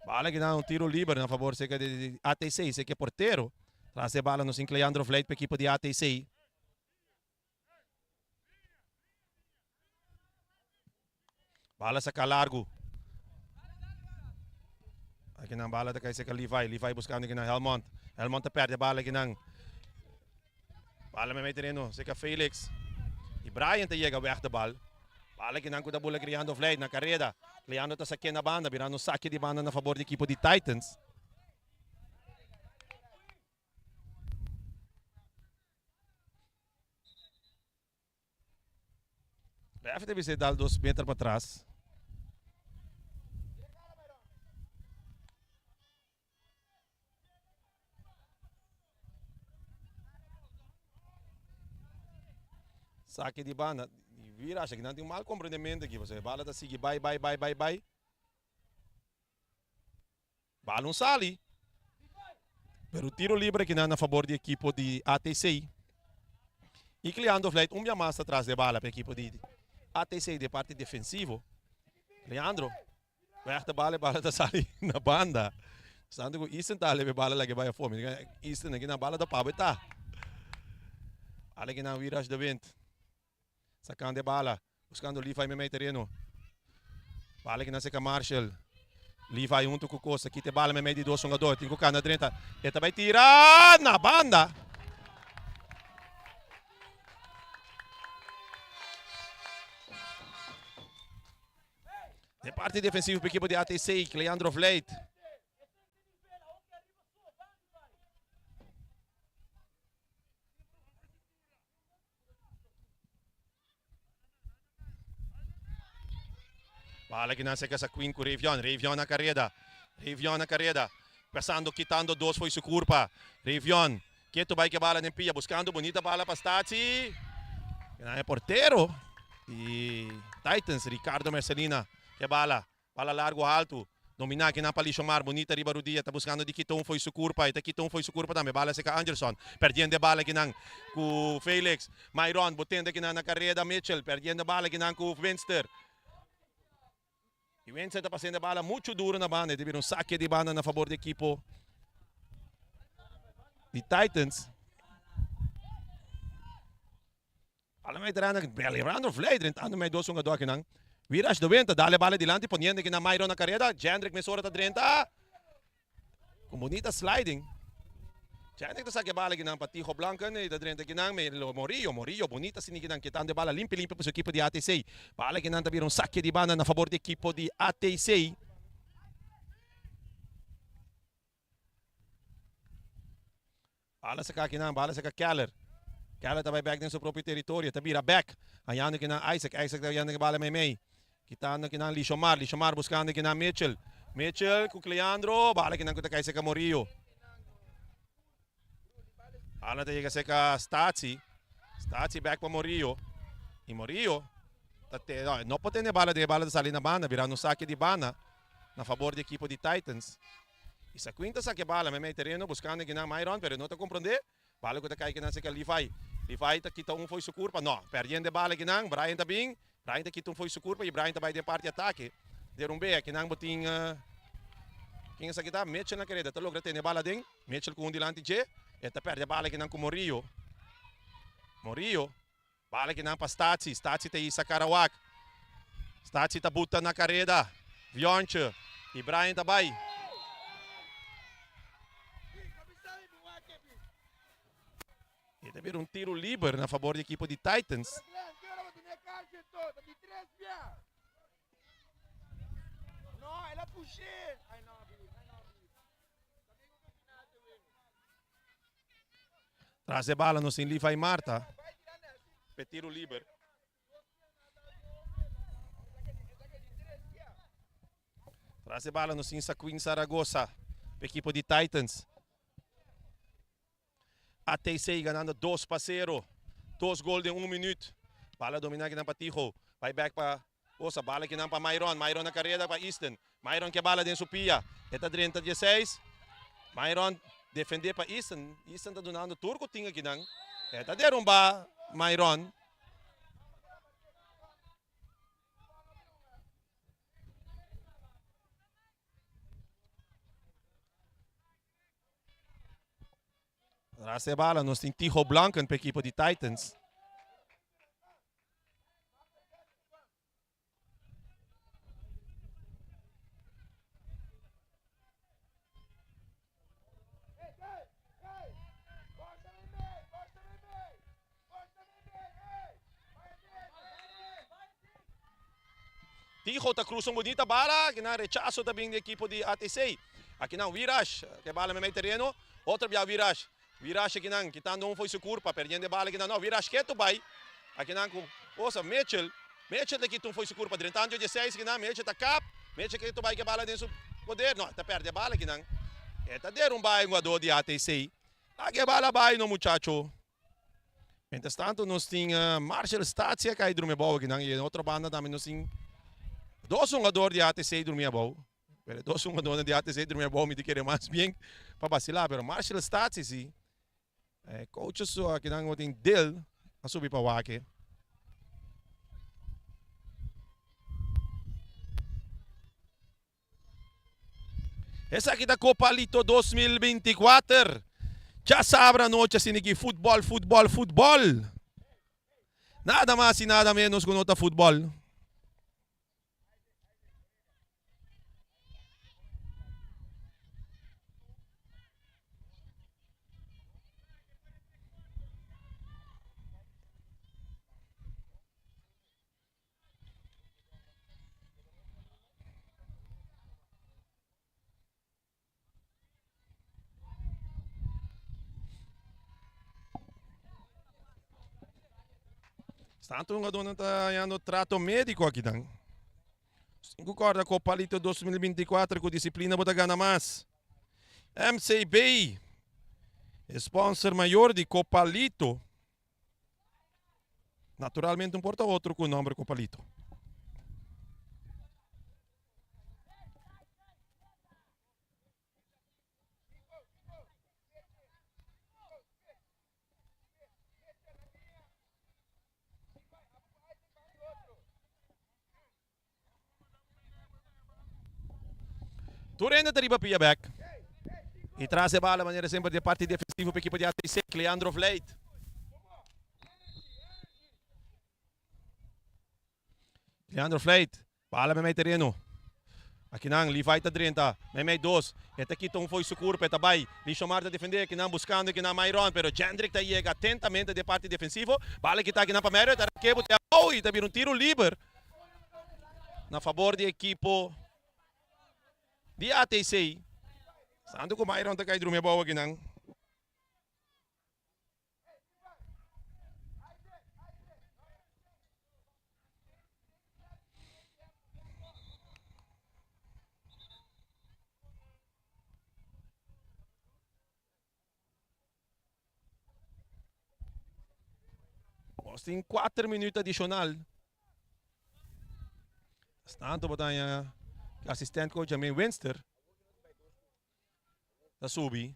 Bala ki dan un tiro liber na favor cerca di ATC, cerca portero. Tras de bala nos Leandro Vleit pa equipo di ATC. Bala saca largo. Aki nan bala ta kai seca Levi. Levi buscando aki nan Helmond. Helmond ta perde bala aki nan. Bala me terreno seca Felix. Y Brian ta llega weg de bal. Bala aki nan ku ta bula Leandro Vleit na carrera. Leandro ta saque na banda, birando saque di banda na favor di equipo di Titans. Ref debe ser dal dos meter pa tras. Saque di banda. Vira, acha que não tem um mal compreendimento aqui. Você bala tá seguir, vai, vai, vai, vai, vai. Balon sali. Pero tiro libre aki nan na fabor di ekipo di ATC. Y Cleandro Vlijt un bia mas atras de bala pa ekipo di ATC di parti defensivo. Cleandro weg de bala e bala ta sali na banda. Stando cu Easton ta lebe bala lage bai afo. Mi diga Easton aki na bala ta pabo e ta. Alekinan Wiraj de Wind. Sacando e bala. Buscando Levi meimei tereno. Bala kinan seca Marshall. Levi hunto cu Costa. Kita e bala meimei di dos hungador. Tin cu cana drenta. E ta bay tira na banda. Den parti defensivo pa ekipo di ATC, Cleandro Vleit. Bala ki nan seka sa Queen ku Ravion. Ravion na kareda. Ravion na kareda. Pasando kitando dos foi su kurpa. Ravion ketu bai ke bala den pia buskando bunita bala pa Statie. Nan e portero di Titans Ricardo Mercelina ke bala. Bala largu haltu. Dominá kinan pa Lishomar. Bunita riba rudia. Ta buskando di kita un fo'i su kurpa. E ta kita un fo'i su kurpa tambe. Bala seka Anderson. Perdiendo e bala kinan ku Felix. Myron botendo kinan na kareda. Mitchell perdiendo e bala kinan ku Winster. I Winster ta pasando e bala muchu duru na banda. E ta bira un sake di banda na fabor di ekipo di Titans. Bala mei terena, Leandro Vlei drentando mei dos hungador akinan. Wiraj de Winter dale bala dilanti poniendo akinan Myron na kareda. Jendrick mesora ta drenta. Ku bunita sliding. Jendrick ta saka e bala akinan pa Tijo Blanken i ta drenta akinan mei Morillo. Morillo bunita sini akinan kitando e bala limpi limpi pa su ekipo di ATC. Bala akinan ta bira un sake di banda na fabor di ekipo di ATC. Bala saka akinan, bala saka Keller. Keller ta bai bek den su propio teritorio, ta bira bek. Hañando kinan Isaac, Isaac ta hañando e bala meimei. Kitando kinan Lishomar, Lishomar buskando kinan Mitchell. Mitchell ku Cleandro, bala kinan ku ta kai seka Morillo. Bala ta yega seka Statie. Statie bek pa Morillo. I Morillo ta te, no, no por tene bala den e bala ta sali na banda, birando un sake di banda na fabor di ekipo di Titans. I sa Quinta sa ke bala meimei tereno buskando kinan Myron pero e no ta komprondé. Bala ku ta kai kinan serka Levi. Levi ta kita un fo'i su kurpa. No, pèrdiendo e bala kinan. Brian ta bin. Brian ta kita un fo'i su kurpa i Brian ta bai den parti atake. Derumbea kinan bo tin ken esaki ta? Mitchell na kereda ta logra tene e bala aden. Mitchell ku un dilanti dje. E ta pèrdè e bala kinan ku Morillo. Morillo. Bala kinan pa Statie. Statie ta hisa Karawak. Statie ta buta na kareda. Vionche. I Brian ta bai. E ta bira un tiro liber na fabor di ekipo di Titans. Tras e bala nos tin Levi Marta p'e tiro liber. Tras e bala nos tin Saquin Zaragoza p'e ekipo di Titans. ATC ganando 2-0. Dos gol den un minuut. Bala domina kinan pa Tijo. Bai bek pa Osa. Bala kinan pa Myron. Myron na kareda pa Easton. Myron ke bala den su pia. E ta drenta dieseis. Myron defende pa Easton. Easton ta dunando tur ku tin akinan. E ta derumba Myron. Tras e bala nos tin Tijo Blanken pa ekipo di Titans. Tijo ta cruza un bonita bala, aki nan rechazo ta bin di ekipo di ATC. Aki nan Wiraj, ke bala meimei tereno, otro bia Wiraj. Wiraj aki nan kitando un fo'i su curpa, perdiendo e bala aki nan. No, Wiraj ketu bai. Aki nan cu cosa Mitchell, Mitchell ta kita un fo'i su curpa, drentando dieseis aki nan, Mitchell ta kap, Mitchell ketu bai ke bala den su poder. No, e ta perde e bala aki nan. E ta derumba e hugador di ATC. Aki e bala bai no muchacho. Mientras tanto nos tin Marshall Statia kai drumi abou akinan y en otro banda tambe nos tin dos hungador di ATC drumi abou. Pero dos hungadornan di ATC drumi abou mi ta kere mas bien pa basila pero Marshall Statia si e coaches su akinan bo tin Dale a subi pa wak. Esaki ta Copa Lito 2024. Djasabra anochi asina ki futbòl, futbòl, futbòl. Nada mas i nada menos ku no ta futbòl. Tanto hungadónan ta hañando trato médiko akinan. Sin ku kòrda Kopalito 2024 ku disiplina bo ta gana mas. MCB, e sponsor mayor di Kopalito. Naturalmente un por ta otro ku nòmber Kopalito. Tur hende ta riba pia bek. Y tras e bala manera semper di e parti defensivo pa ekipo di ATC, Cleandro Vleit. Leandro Vleit, bala mei mei tereno. Akinan Levi ta drenta, mei mei dos. E ta kita un fo'i su kurpa, e ta bai. Lishomar ta defende akinan buskando akinan Myron, pero Jendrick ta yega atentamente den parti defensivo. Bala kita akinan pa Myron, e ta rake bote abou i ta bira un tiro liber na fabor di ekipo di ATC. Santo ku Myron ta kai drumi abou akinan. Nos tin 4 minuut adicional. Tanto bo ta haña assistent coach Jermaine Winster ta subi.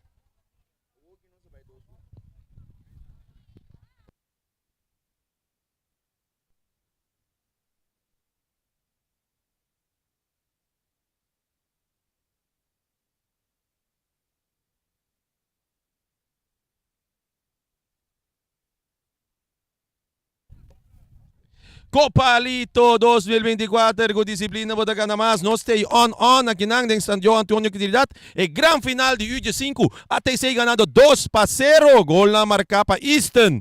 Copa Lito 2024 cu disciplina bo ta gana mas. Nos stay on on akinan den Stadion Antonio Trinidad. E gran final di UG5. ATC ganando 2-0. Golnan marca pa Easton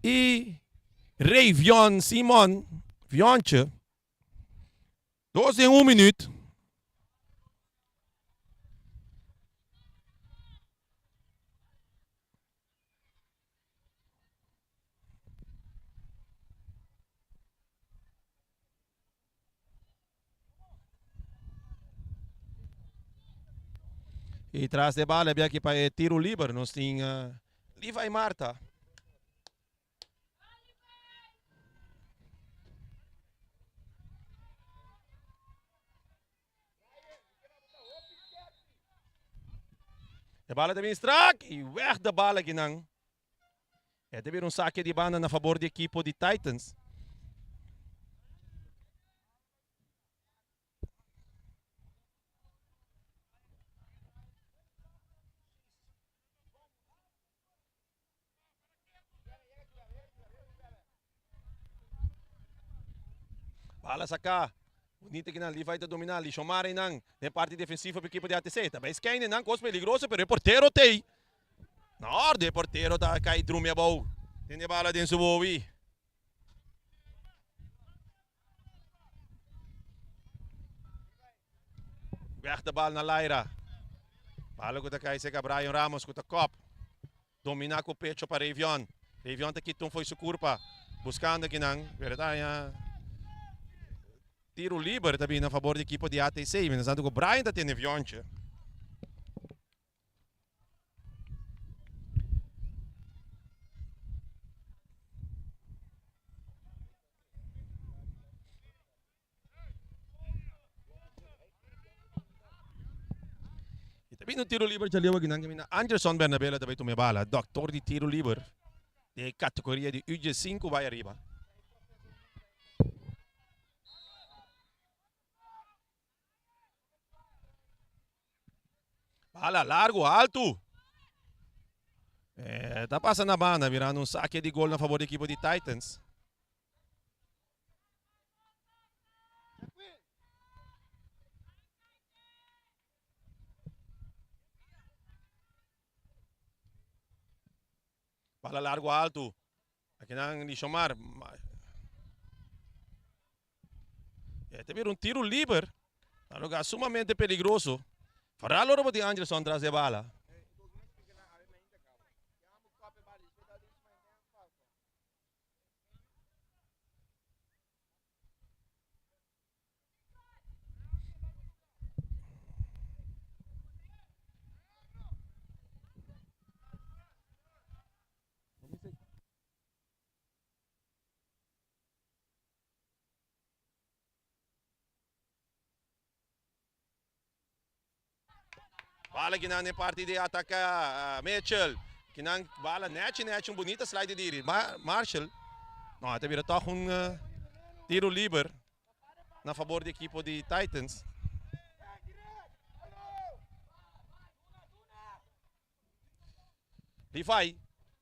y Rayvion Simon Vionche. Dos den un minuut. Y tras de bala había aquí pa e tiro liber nos tin uh, Levi Marta. E bala ta bin strak y weg de bala kinan. E ta bira un saque di banda na favor di equipo di Titans. Bala saca. Bonita kinan Levi ta domina. Lishomar einan den parti defensivo pa ekipo di ATC. Ta bay skein einan kos peligroso pero e portero tei. Na orde e portero ta kai drumi abou. Tene bala den su bobi. Weg de bal na Laira. Bala ku ta kai seka Brian Ramos ku ta kop. Domina ku pecho pa Ravion. Ravion ta kita un fo'i su kurpa. Buskando kinan. Pero ta haña tiro liber ta bini na fabor di ekipo di ATC. Mientras tanto ku Brian ta tene viontje. Y ta bini un tiro liber djaleu akinan caminda Anderson Bernabela ta bay tuma e bala. Doctor di tiro liber den e categoria di UG5 bay ariba. Bala largo, alto. Ta pasa na banda, mirando un sake di gol na favor di ekipo di Titans. Bala largo alto. Akinan Lishomar. E ta bira un tiro liber. Na lugar sumamente peligroso. Vooral ora bo tin Anderson tras de bala. Bala kinan den parti di ataka Mitchell. Kinan bala nechi nechi un bunita slide di Marshall. No, ta bira toch un tiro liber na fabor di ekipo di Titans. Levi,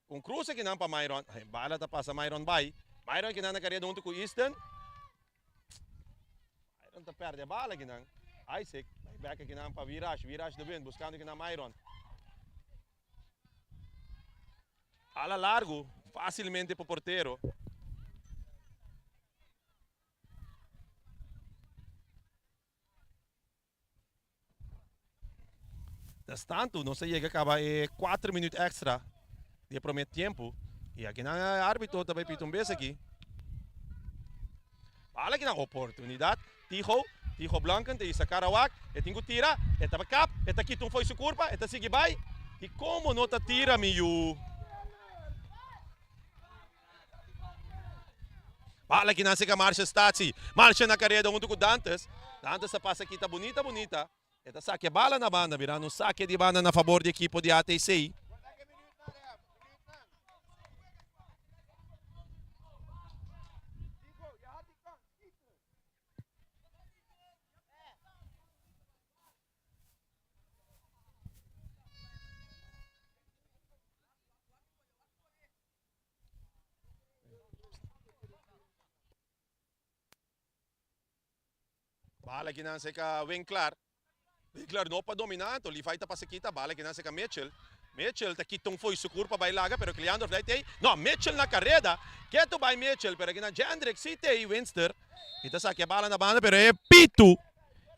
un cruce kinan pa Myron. Bala ta pasa Myron bai. Myron kinan na careda hunto cu Easton. Myron ta perde bala kinan. Isaac, bai bek kinan pa Viraj. Viraj de Wind buscando kinan Myron. Ala largo, facilmente pa portero. Des tanto nos a yega caba e 4 minuut extra di e prome tiempo. Y aki nan e arbitro ta bay pita un bes aki. Bala aki nan oportunidad. Tijo, Tijo Blanken ta hisa cara wak. E tin cu tira, e ta kap, e ta kita un fo'i su curpa, e ta sigui bay. Y como no ta tira mi yu? Bala aki nan seca Marcia Statie. Marcia na careda hunto cu Dantes. Dantes ta pasa kita bunita bunita. E ta saca e bala na banda, mirando un saque di banda na fabor di ekipo di ATC. Bala kinan seka Winklar. Winklar no pa domina, anto Levi ta pasa kita, bala kinan seka Mitchell. Mitchell ta kita un fo'i su kurpa bai laga, pero Cleandro Vlei tei. No, Mitchell na kareda. Ketu bai Mitchell, pero kinan Jendrick si tei Winster. I ta saka e bala na banda, pero e pitu,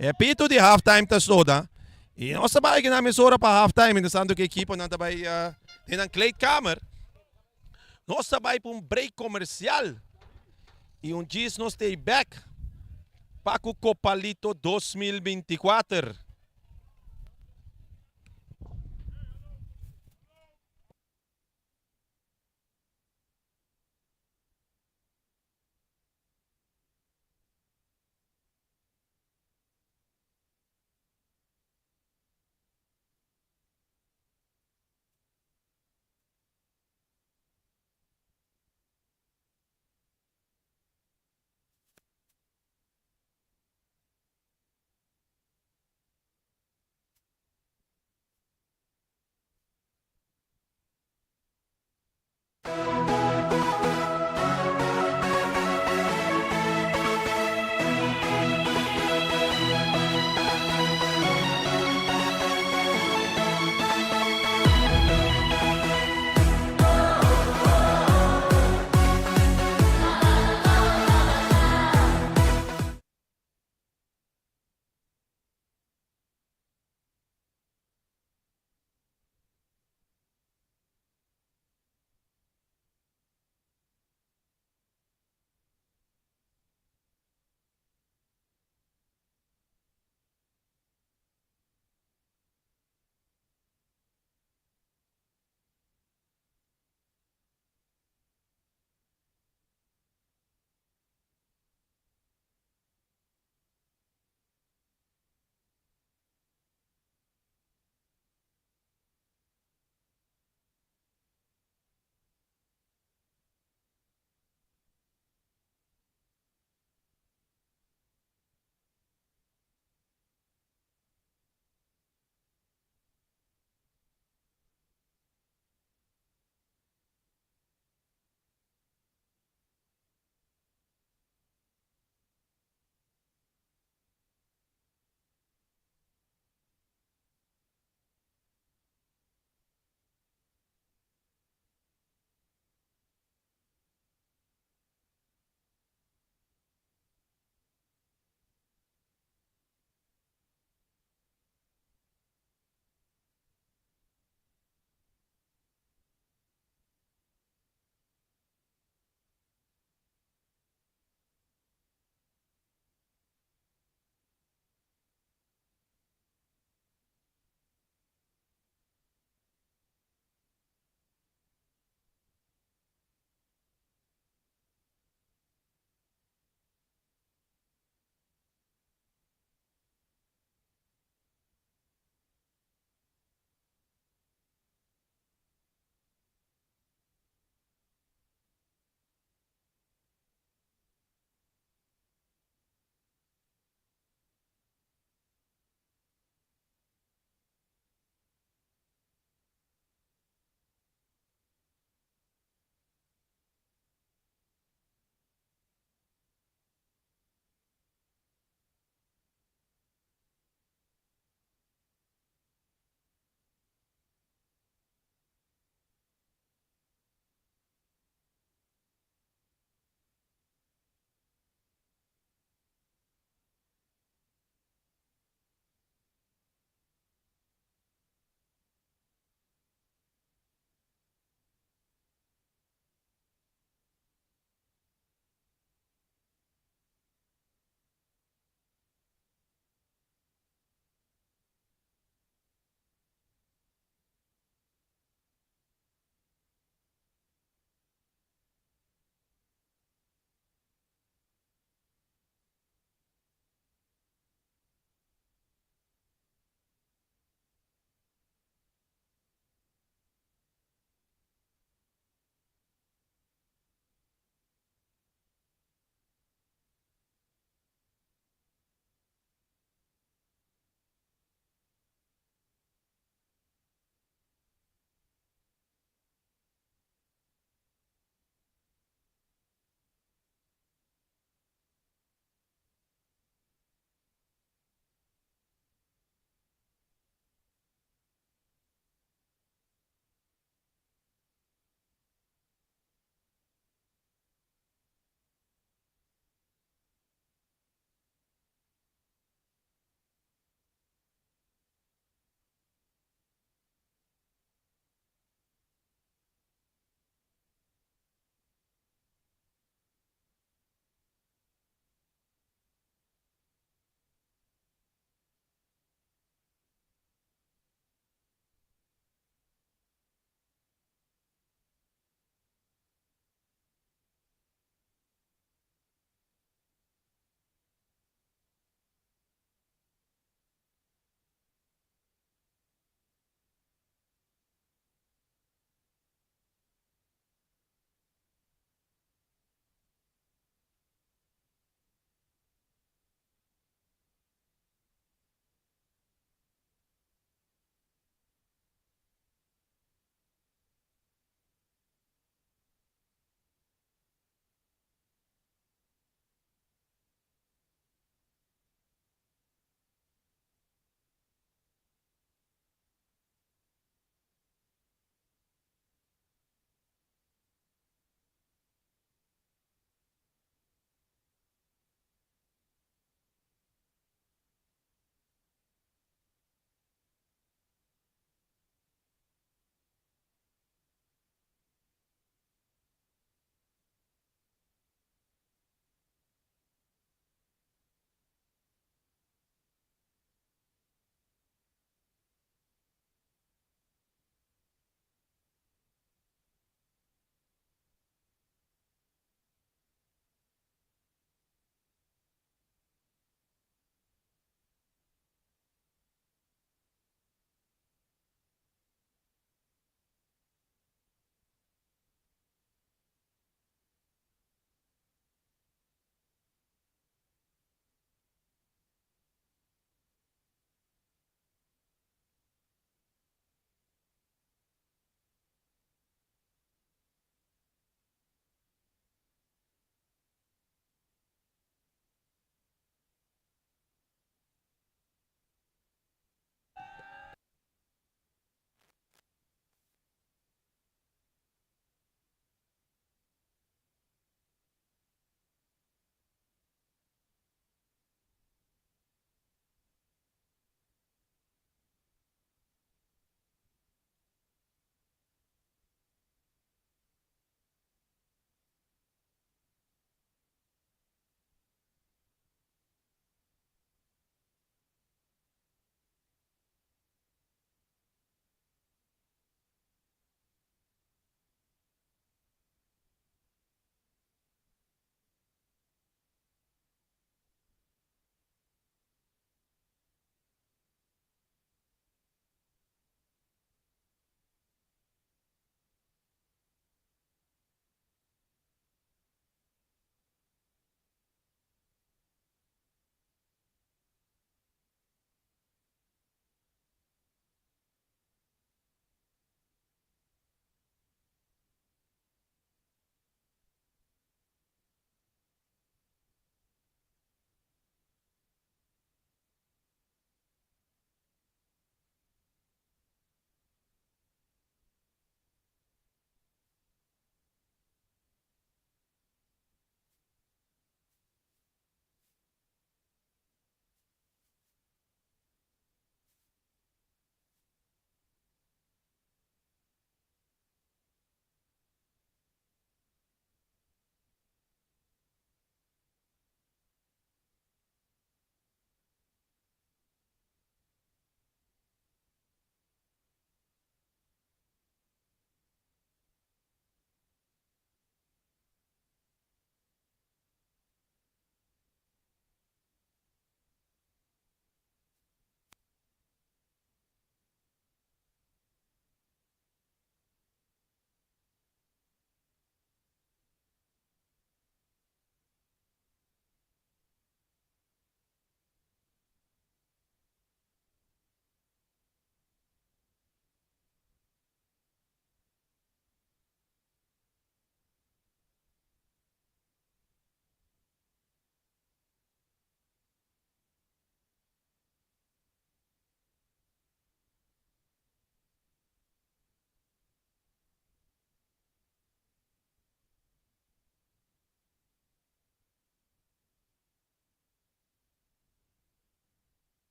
e pitu di halftime ta soda. I nos ta bai kinan mesora pa halftime, interesanto ku ekiponan ta bai den nan kleedkamer. Nos ta bai pa un break comercial y un djis nos ta back pa cu Copalito 2024.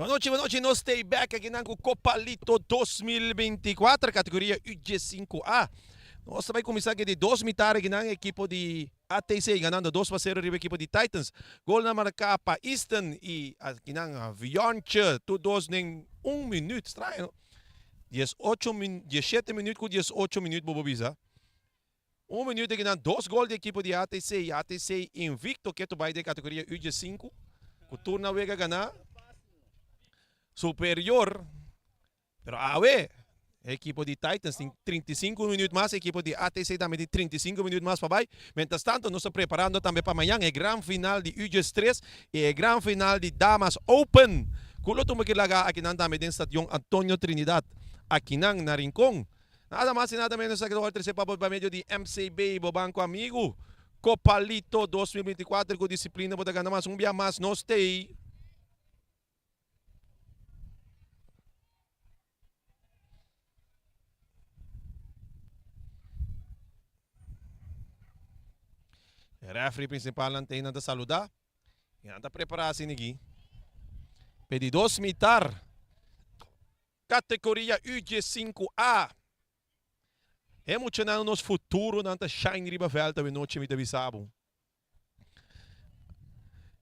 Bon nochi, bon nochi. Nos stay back aki nan ku Copalito 2024, kategoria UG5A. Nos ta bai kuminsá ku di dos mitar aki nan ekipo di ATC ganando 2-0 riba ekipo di Titans. Gol nan marká pa Easton i aki nan Viontje, tur dos den un minuut. Straño, no? 18 min, 17 minuut ku 18 minuut bo por bisa. Un minuut aki nan dos gol di ekipo di ATC. ATC invicto ketu bai den kategoria UG5 ku tur nan wega ganá superior. Pero awe ekipo di Titans tin 35 minuut mas, ekipo di ATC tambe tin 35 minuut mas pa bai. Mientras tanto nos ta preparando tambe pa mañan e gran final di UG3 i e gran final di Damas Open ku lo tuma ki laga akinan tambe den Stadion Antonio Trinidad akinan na Rincon. Nada mas y nada menos aki ta wòrdu trese pa bo pa medio di MCB, bo banko amigu. Copalito 2024 ku disiplina bo ta gana mas un bia mas nos t'ei. E referee principalnan t'ei nan ta saluda y nan ta prepara asina aki p'e di dos mitar. Categoria UG5A. E muchanan nos futuro nan ta shine riba veld awe nochi mi ta bisa bo.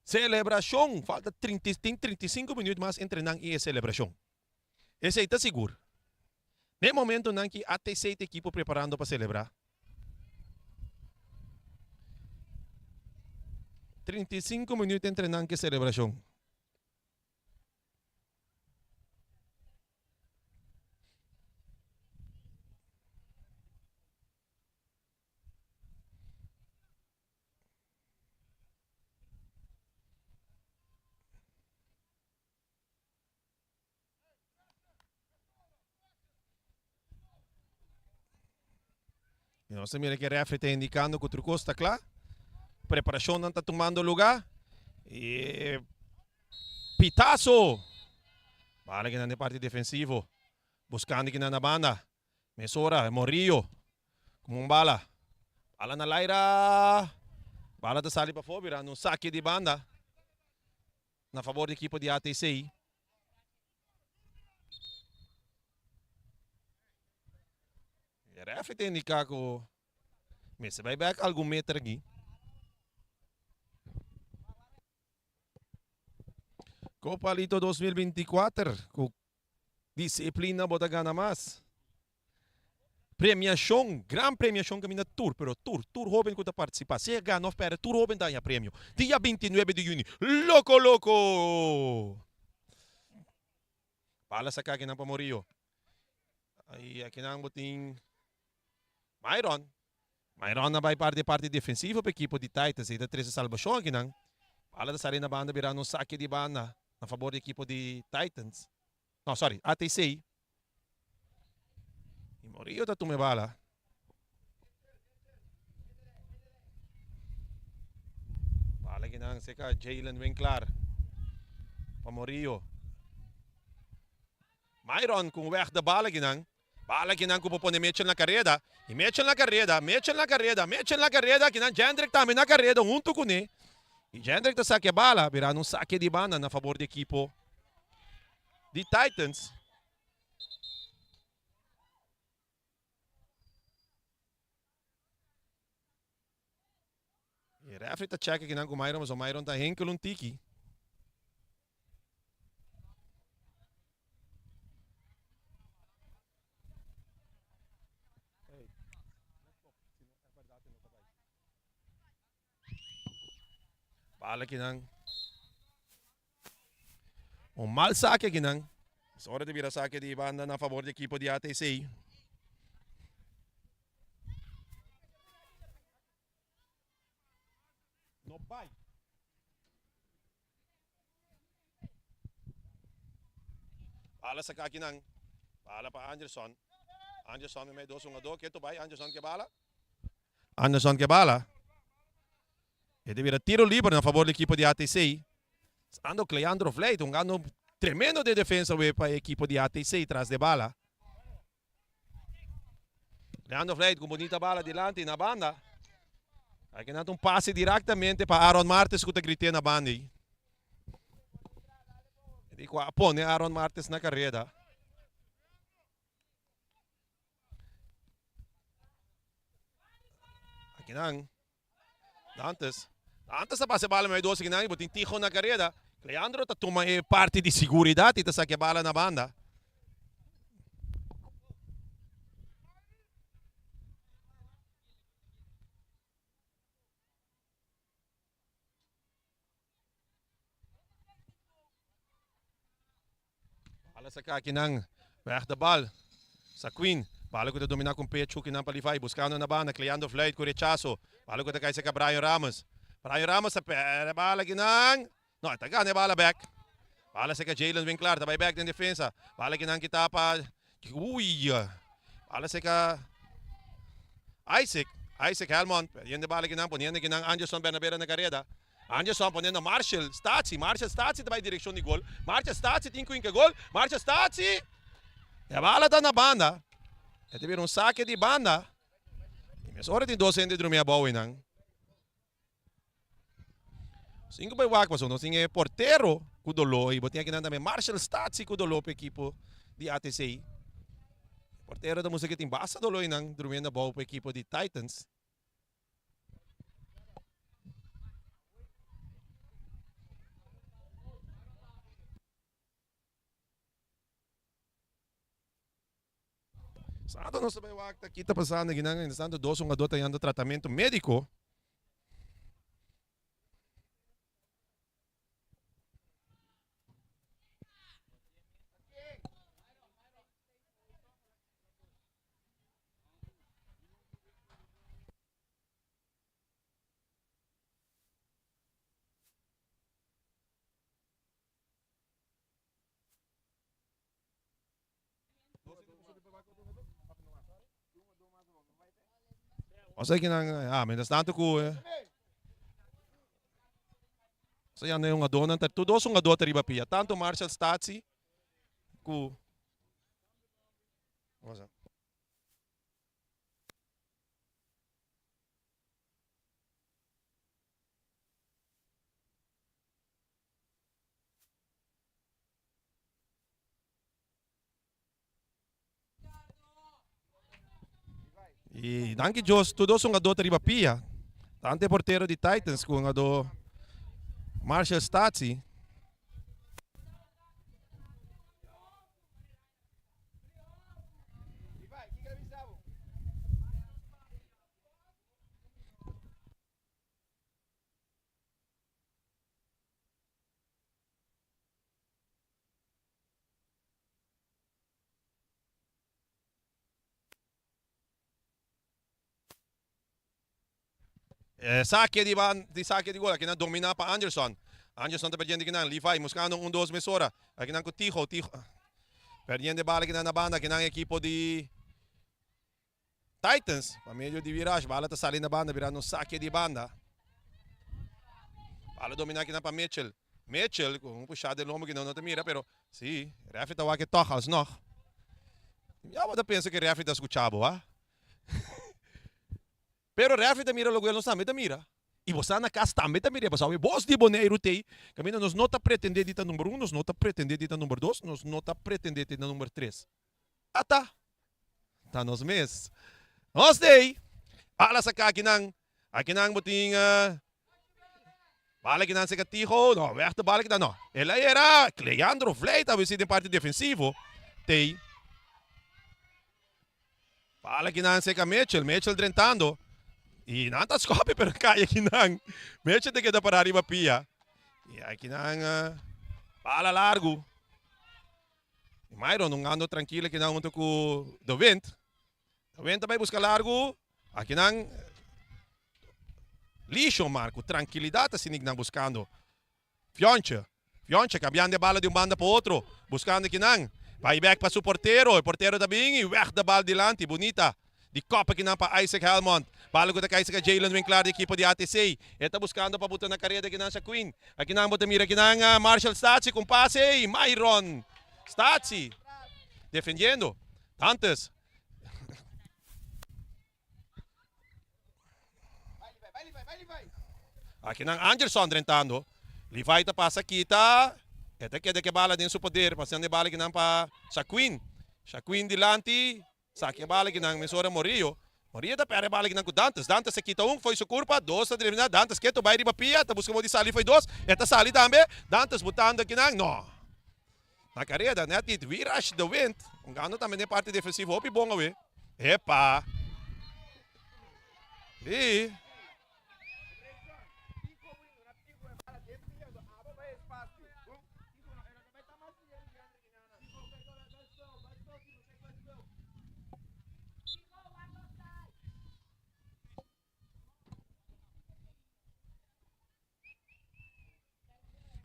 Celebracion, falta 30, tin 35 minuut mas entre nan y e celebracion. Esey ta sigur. Den momentonan ki ATC ta ekipo preparando pa celebra. 35 minuut entre nan ki celebracion. Y nos ta mira que referee ta indicando cu tur cos ta cla. Preparacionnan ta tumando lugar. Y pitazo! Bala kinan den parti defensivo. Buscando kinan na banda. Mesora, Morillo. Como un bala. Bala na laira. Bala ta sali pafó, birando un saque di banda. Na favor di equipo di ATC. E referee ta indica cu mester bay bek algun meter aki. Copa Lito 2024 cu disciplina bo ta gana mas. Premiacion, gran premiacion caminda tur, pero tur, tur hoben cu ta participa, sea gana of perde, tur hoben ta haña premio. Dia 29 di juni, Loco Loco! Bala saca akinan pa Morillo. Ay, akinan bo tin Myron. Myron a bai parti e parti defensivo pa ekipo di Titans. Ei ta trese salbacion akinan. Bala ta sali na banda birando un sake di banda na fabor di ekipo di Titans. No, sorry, ATC. Y Morillo ta tuma e bala. Bala kinan seka Jalen Winklar. Pa Morillo. Myron con weg de bala kinan. Bala kinan ku por pone Mitchell na kareda. Y Mitchell na kareda, Mitchell na kareda, Mitchell na kareda. Kinan Jendrick tambe na kareda hunto kuné. Y Jendrick ta saca e bala, birando un saque di banda na favor di ekipo di Titans. E referee ta check akinan ku Myron, pasobra Myron ta henkel un tiki. Bala kinan. Un mal sake kinan. Es ora di bira sake di banda na favor di ekipo di ATC. No bai. Bala saka kinan. Bala pa Anderson. Anderson mei dos hungador. Keto bai. Anderson ke bala. Anderson ke bala. E ta bira tiro liber na favor di ekipo di ATC. Ando Cleandro Vleit hungando tremendo den defensa awe pa e ekipo di ATC tras de bala. Leandro Vleit ku bonita bala dilanti na banda. Aki nan ta un pase directamente pa Aaron Martes ku ta grite na banda ei. Di ku a pone Aaron Martes na kareda. Aki nan Dantes. Dantes ta pasa e bala medio dos akinan y bo tin Tijo na careda. Cleandro ta tuma e parti di seguridad y ta saca e bala na banda. Bala saca akinan. Weg de bal. Saquin. Bala cu ta domina cu pecho kinan pa Levi. Buscando na banda. Cleando Vluit cu rechazo. Bala cu ta cay cerca Brian Ramos. Brian Ramos ta perde bala kinan. No, e ta gana e bala bek. Bala cerca Jalen Winklaar. Ta bay bek den defensa. Bala kinan kita pa. Uy. Bala cerca Isaac. Isaac Helmond. Perdiendo e bala kinan. Poniendo kinan Anderson Bernabera na careda. Anderson poniendo Marshall Statie, Marshall Statie ta bai direccion di gol, Marshall Statie tin cu hinca gol, Marshall Statie! E bala ta na banda, e ta bira un sake di banda, y mes ora tin dos hende drumi abou eynan. Sin cu bai wak pasobra nos tin e portero cu dolo y bo tin akinan tambe Marshall Statie cu dolo pa ekipo di ATC. E portero ta mustra cu tin basta dolo eynan drumiendo abou pa ekipo di Titans. Santo nos ta bai wak ta ki ta pasando aki nan. Santo dos hungador ta yando tratamiento medico. Ose kinan, ah, mientras tanto ku Sa yan e hungadónan ta tur dos hungadó ta riba pia, tanto Marshall Statie ku Y danki Dios, tur dos hungadó ta riba pia. Tanto e portero di Titans ku hungadó Marshall Statie. E sake di ban di sake di gol akinan domina pa Anderson. Anderson ta perdiendo kinan Levi buscando un dos mesora. Akinan ku Tijo, Tijo perdiendo e bala kinan na banda kinan ekipo di Titans pa medio di Viraj. Bala ta sali na banda birando un sake di banda. Bala domina kinan pa Mitchell. Mitchell ku un pushada den lombo kinan no ta mira pero si referee ta wak e tog alsnog. Ya bo ta pensa ku e referee ta skucha bo ha. Pero referee ta mira loke nos tambe ta mira. I bo sa na kas tambe ta mira. Pasobra e bos di Boneiru t'ei kaminda nos no ta pretende di ta number un, nos no ta pretende di ta number dos, nos no ta pretende di ta number tres. Ata! Ta nos mes. Nos t'ei! Bala saka akinan. Akinan bo tin bala kinan seka Tigo. No, wèg ta bala kinan. No, el a era Cleandro Vleit a wisi den parti defensivo. T'ei. Bala kinan seka Mitchell. Mitchell drentando. I nan ta skopi pero kai akinan. Meche ta keda pará riba pia. I akinan bala largu. I Myron un ando trankil akinan huntu ku De Wind. De Wind ta bai buska largu. Akinan Lishomar ku trankilidat ta sinik nan buskando. Fiontje, Fiontje cambiando e bala di un banda pa otro, buscando kinan. Bai bek pa su portero, e portero ta bin y weg de bal dilanti. Bunita di kop akinan pa Isaac Helmond. Bala cu ta cay cerca Jalen Winklaar di ekipo di ATC. E ta buscando pa buta na careda kinan Shaquin. Akinan bo ta mira kinan Marshall Statie cu un pase y Myron Statie defendiendo. Dantes. Aki nan Anderson drentando. Levi ta pasa kita. E ta keda ke bala den su poder. Pasando e bala kinan pa Shaquin. Shaquin dilanti. Saki e bala kinan mesora Morillo. Morillo ta perde e bala kinan ku Dantes. Dantes ta kita un fo'i su kurpa. Dos ta drenta. Dantes ketu bai riba pia. Ta buska modo di sali fo'i dos. E ta sali tambe. Dantes butando kinan. No. Na kareda net di Wiraj de Wind. Hungando tambe den parti defensivo hopi bon awe. Epa! I.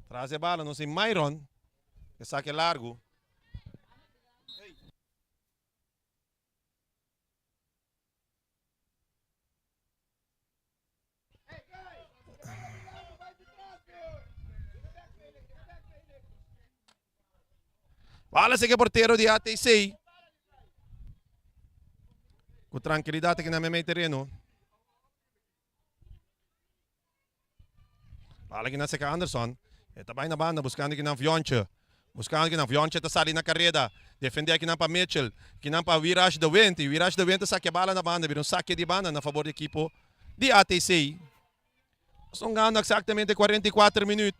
Tras e bala nos tin Myron. E sake largu. Bala seke portero di ATC. Ku trankilidat aki na meimei tereno. Bala kinan seka Anderson. E ta bai na banda buscando kinan Viontje. Buscando kinan Viontje ta sali na careda. Defende kinan pa Mitchell. Kinan pa Wiraj de Wind. Y Wiraj de Wind ta sakia bala na banda. Bira un saque di banda na favor di equipo di ATC. Nos ta hungando exactamente 44 minuut.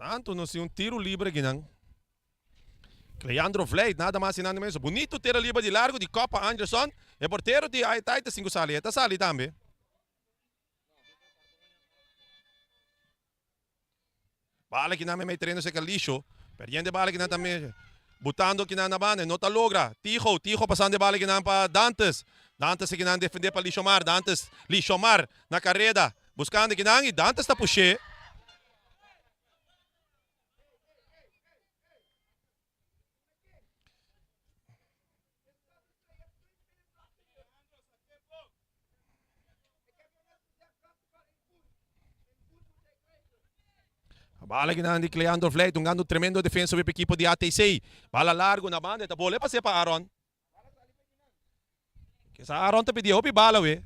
Tanto nos tin un tiro libre akinan. Cleandro Vlijt, nada mas y nada menos. Bonito tiro libre di largo di Copa Anderson. E portero di Titans tin cu sali. E ta sali tambe. Bala kinan mei tereno cerca Lisho. Perdiendo e bala kinan tambe. Butando kinan na banda. No ta logra. Tijo, Tijo pasando e bala kinan pa Dantes. Dantes kinan defende pa Lishomar. Dantes, Lishomar na careda. Buscando kinan y Dantes ta pushe. Bala kinan di Cleandro Vleit, un gando tremendo defensa wip equipo di ATC. Bala largo na banda, ta bole pase pa Aaron. Kesa Aaron ta pidi hopi bala we.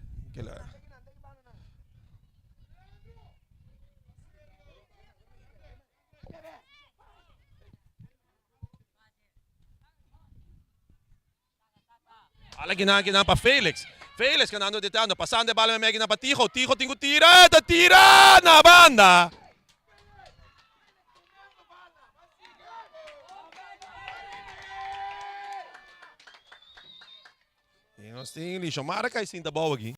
Bala kinan kinan pa Felix. Felix ganando de tando, pasando e bala meme kinan pa Tijo. Tijo tin ku tira, ta tira na banda. Y nos tin Lishomara kai sinta bou aki.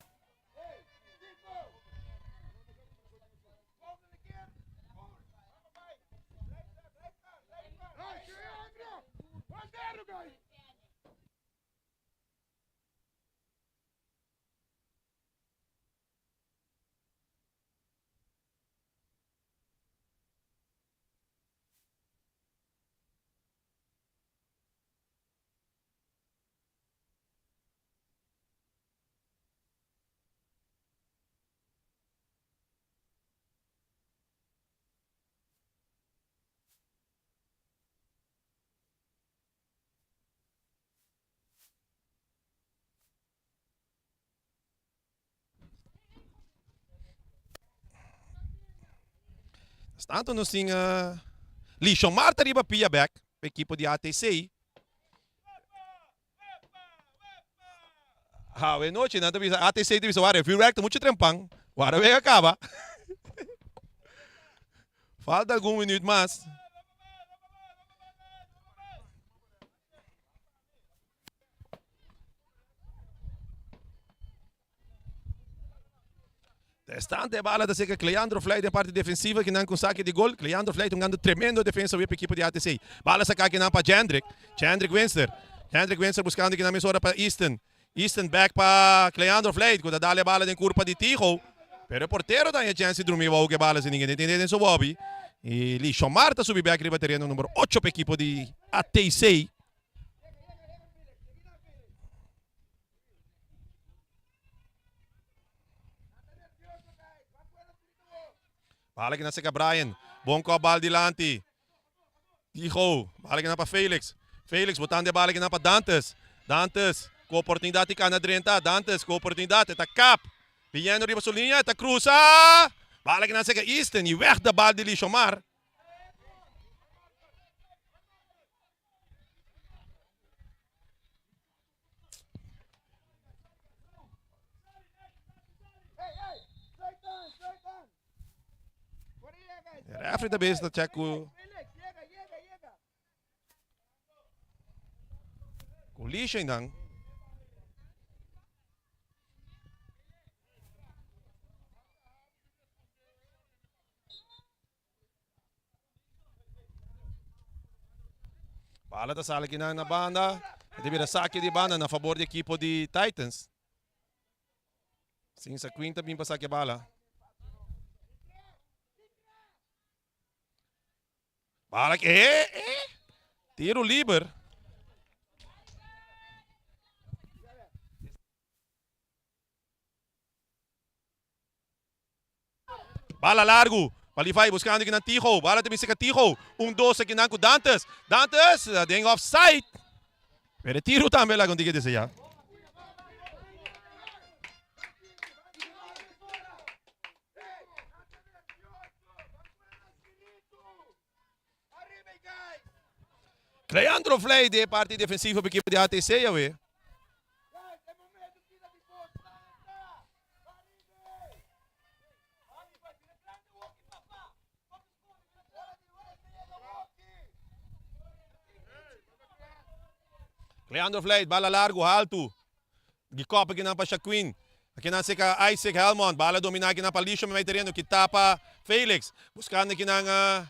Tanto nos tin uh, Lishomar ta riba pia back, equipo di ATC. Awe nochi nan ta bisa ATC ta bisa wara e vuurwerk ta mucho trempan. Wara wega kaba. Falta algun minuut mas. Restante e bala ta seca Cleandro Vlei den parti defensiva kinan cu sake di gol. Cleandro Vlei ta hungando tremendo defensa wip ekipo di ATC. Bala saca kinan pa Jendrick. Jendrick Winster. Jendrick Winster buscando kinan mesora pa Easton. Easton back pa Cleandro Vlei cu ta dale e bala den curpa di Tigo. Pero e portero ta haña chance di drumi bou cu e bala sin ningun tende den su bobi. Y Lishomar ta subi back riba tereno number ocho pa ekipo di ATC. Bala ki na seka Brian. Bon kop bal dilanti. Dijo. Bala ki na pa Felix. Felix botando e bala ki na pa Dantes. Dantes ku oportunidat di kana drenta. Dantes ku oportunidat. E ta kap. Biniendo riba su liña. E ta krusa. Bala ki na seka Easton. I weg de bal di Lishomar. Referee ta bezig ta check ku ku Lisha nan. Bala ta sali kinan na banda. E ta bira saki di banda na fabor di ekipo di Titans. Sinsa Queen ta bin pa saki e bala. Bala ki eh eh. Tiro liber. Bala largu pa Levi buscando kinan Tigo. Bala ta bin seca Tigo. Un dos akinan cu Dantes. Dantes den offside. Pero e tiro tambe laga un tiki desea. Cleandro Vlei den e parti defensivo pa ekipo di ATC awe. Cleandro Vlei, bala largo, haltu. Gikop akinan pa Shaquin. Akinan seka Isaac Helmond. Bala domina akinan pa Lisho mei tereno. Kita pa Felix. Buscando akinan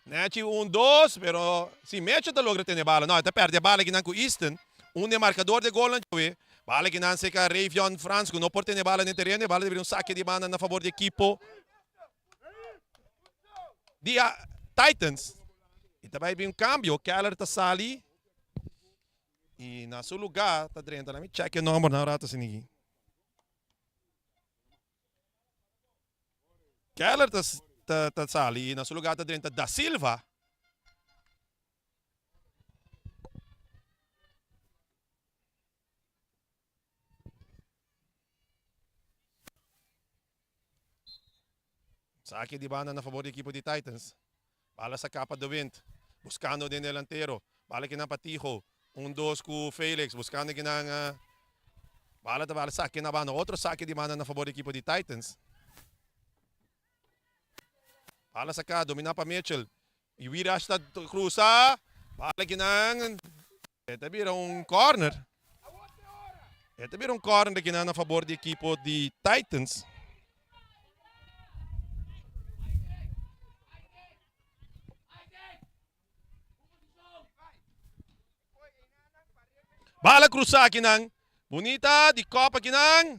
Nechi un dos, pero si Mecho ta logra tene bala. No, e ta perde bala akinan ku Easton. Un di e markador di golnan djawe. Bala akinan seka Rayvion Frans ku no por tene bala den tereno. E bala ta bira un sake di banda na fabor di ekipo di Titans. I ta bai bin un kambio. Keller ta sali. I na su lugá ta drenta. Lami check e nombernan un rato asina aki. Keller ta ta ta sali i na su lugá ta drenta Da Silva. Saki di banda na fabor di ekipo di Titans. Bala saká pa De Wind. Buskando den delantero. Bala kinan pa Tigo. Un dos ku Felix. Buskando kinan. Bala ta bala saki na banda. Otro saki di banda na fabor di ekipo di Titans. Bala saká. Dominá pa Mitchell. I Wirash ta krusa. Bala kinan. E ta bira un corner. E ta bira un corner kinan na fabor di ekipo di Titans. Bala krusa kinan. Bunita di kop kinan.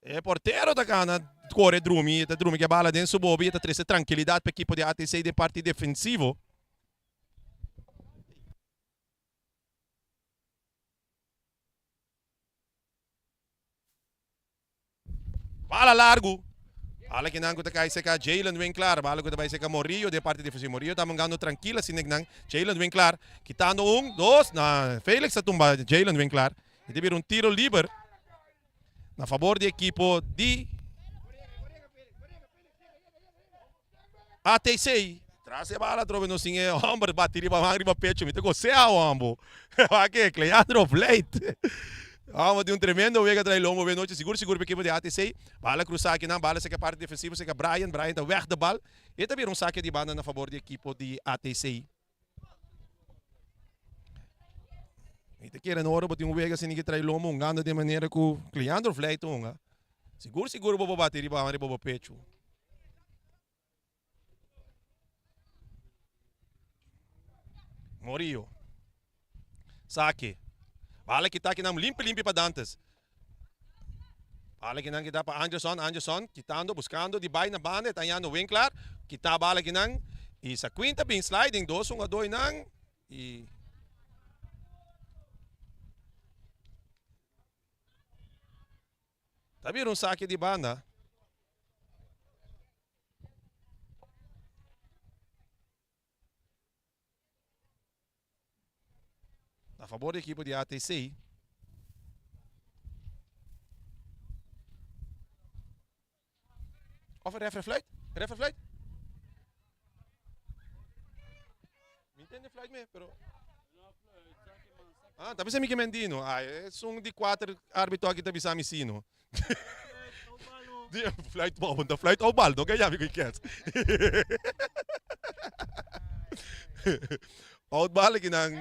E portero ta gana kore drumi, e ta drumi ku e bala den su bobi, e ta trese trankilidat pa ekipo di ATC den parti defensivo. Bala largu. Bala kinan ku ta kai seka Jalen Winklar. Bala ku ta bai seka Morillo den parti defensivo. Morillo ta mangando trankil asina kinan. Jalen Winklar kitando un, dos. Na Felix ta tumba Jalen Winklar. I ta bira un tiro liber na fabor di ekipo di ATC. Tras e bala atrobe nos tin e homber bati riba man riba pecho. Mi ta gosea hombo. Wak e, Cleandro Vlijt. Homber tin un tremendo wega trae lombo be nochi. Sigur sigur pa ekipo di ATC. Bala cruza akinan, bala seka parti defensivo seka Brian. Brian ta weg de bal. E ta bira un sake di banda na fabor di ekipo di ATC. Mi ta kere na ora bo tin un wega asina ki trae lombo hungando den manera ku Cleandro Vlijt ta hunga. Sigur sigur bo por bati riba man riba bo pecho. Morillo. Sake. Bala kita kinan limpi limpi pa Dantes. Bala kinan kita pa Anderson. Anderson kitando, buscando di bai na banda. E ta hallando Winklar. Kita bala kinan. Y sa quinta bin sliding. Dos hungador nan. Y ta bira un sake di banda. Na fabor di ekipo di ATC. Of e refre fluit? E refre fluit? Mi ntende fluit me, pero... Ah, ta bisa mi ke mendino. Ah, es un di cuater arbitro aki ta bisa mi sino. Fluit bal, ta fluit ou bal, no ke yami ku kets. Out bal aki nan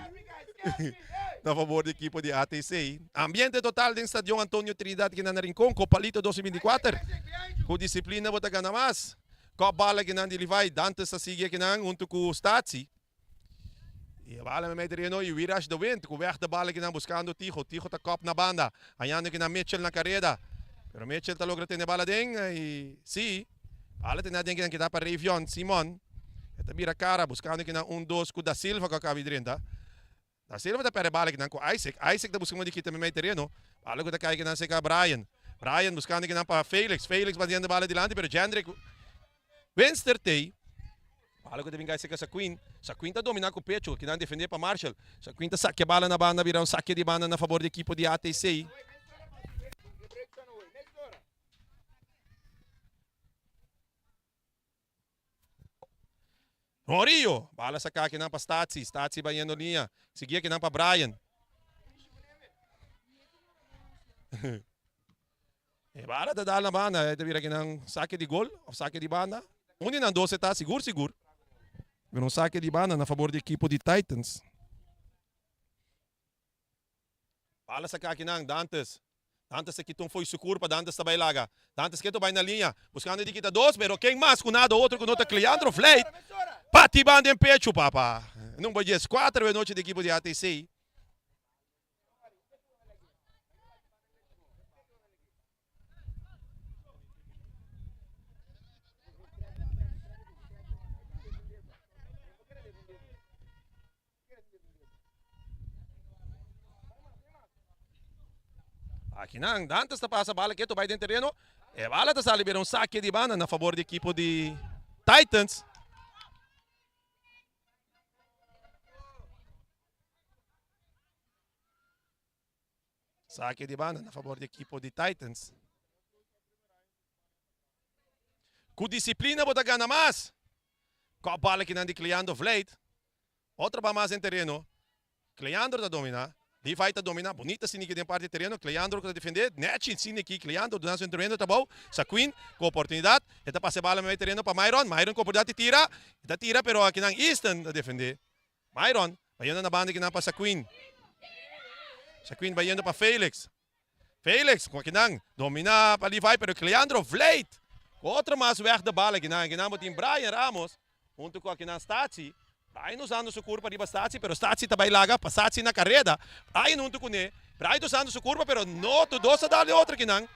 na favor di ekipo di ATC. Ambiente total den Stadion Antonio Trinidad aki nan na Rincon, Copalito 2024. Ku disiplina bo ta gana mas. Kop bal aki nan di Levi, Dantes ta sigui aki nan huntu ku Statie. Y e bala mei tereno y Wirash de Wind cu weg de bala kinan buscando Tijo. Tijo ta kop na banda. Hañando kinan Mitchell na careda. Pero Mitchell ta logra tene bala den y si. Bala tene aden kinan kita pa Ravion Simon. E ta bira cara buscando kinan un dos cu Da Silva cu a caba drenta. Da Silva ta perde bala kinan cu Isaac. Isaac ta busca modo di kita mei tereno. Bala cu ta cay kinan cerca Brian. Brian buscando kinan pa Felix. Felix batiendo bala dilanti pero Jendrick Winster tey. Bala ku ta bin kai serka Saquin. Saquin ta domina ku pecho. Kinan defende pa Marshall. Saquin ta sakia bala na banda bira un sakia di banda na fabor di ekipo di ATC. Morillo. Bala saka kinan pa Statie. Statie bayendo liña. Sigia kinan pa Brian. E bala ta dal na banda, e ta bira kinan sake di gol of sake di banda. Un di nan dos e ta sigur sigur. Bira un sake di banda na fabor di ekipo di Titans. Bala saka kinan Dantes. Dantes ta kita un fo'i su kurpa, Dantes ta bai laga. Dantes ke ta bai na liña, buskando di kita dos, pero ken mas ku nada otro ku no ta Cleandro Vlijt. Bati banda den pechu, papa. Number 14 e nochi di ekipo di ATC. Aki nan, Dantes ta pasa bala keto bai den tereno. E bala ta sali bira un sake di banda na fabor di ekipo di Titans. Sake di banda na fabor di ekipo di Titans. Ku disiplina bo ta gana mas. Kòp bala kinan di Cleandro Vlijt. Otro ba mas den tereno. Cleandro ta domina. Levi ta domina. Bonita siniki den parti di tereno. Cleandro ku ta defende. Nechi siniki. Cleandro duna su tremendo trabou. Saquin ku oportunidat. E ta pasa e bala mei tereno pa Myron. Myron ku oportunidat di tira. E ta tira pero akinan Easton ta defende. Myron bayendo na banda kinan pa Saquin. Saquin bayendo pa Felix. Felix ku akinan domina pa Levi pero Cleandro Vlijt ku otro mas weg de bal akinan. Akinan bo tin Brian Ramos hunto ku akinan Statie. Brian usando su kurpa riba Statie pero Statie ta bai laga pa Statie na kareda. Brian hunto kuné. Brian ta usando su kurpa pero no tur dos ta dal den otro akinan.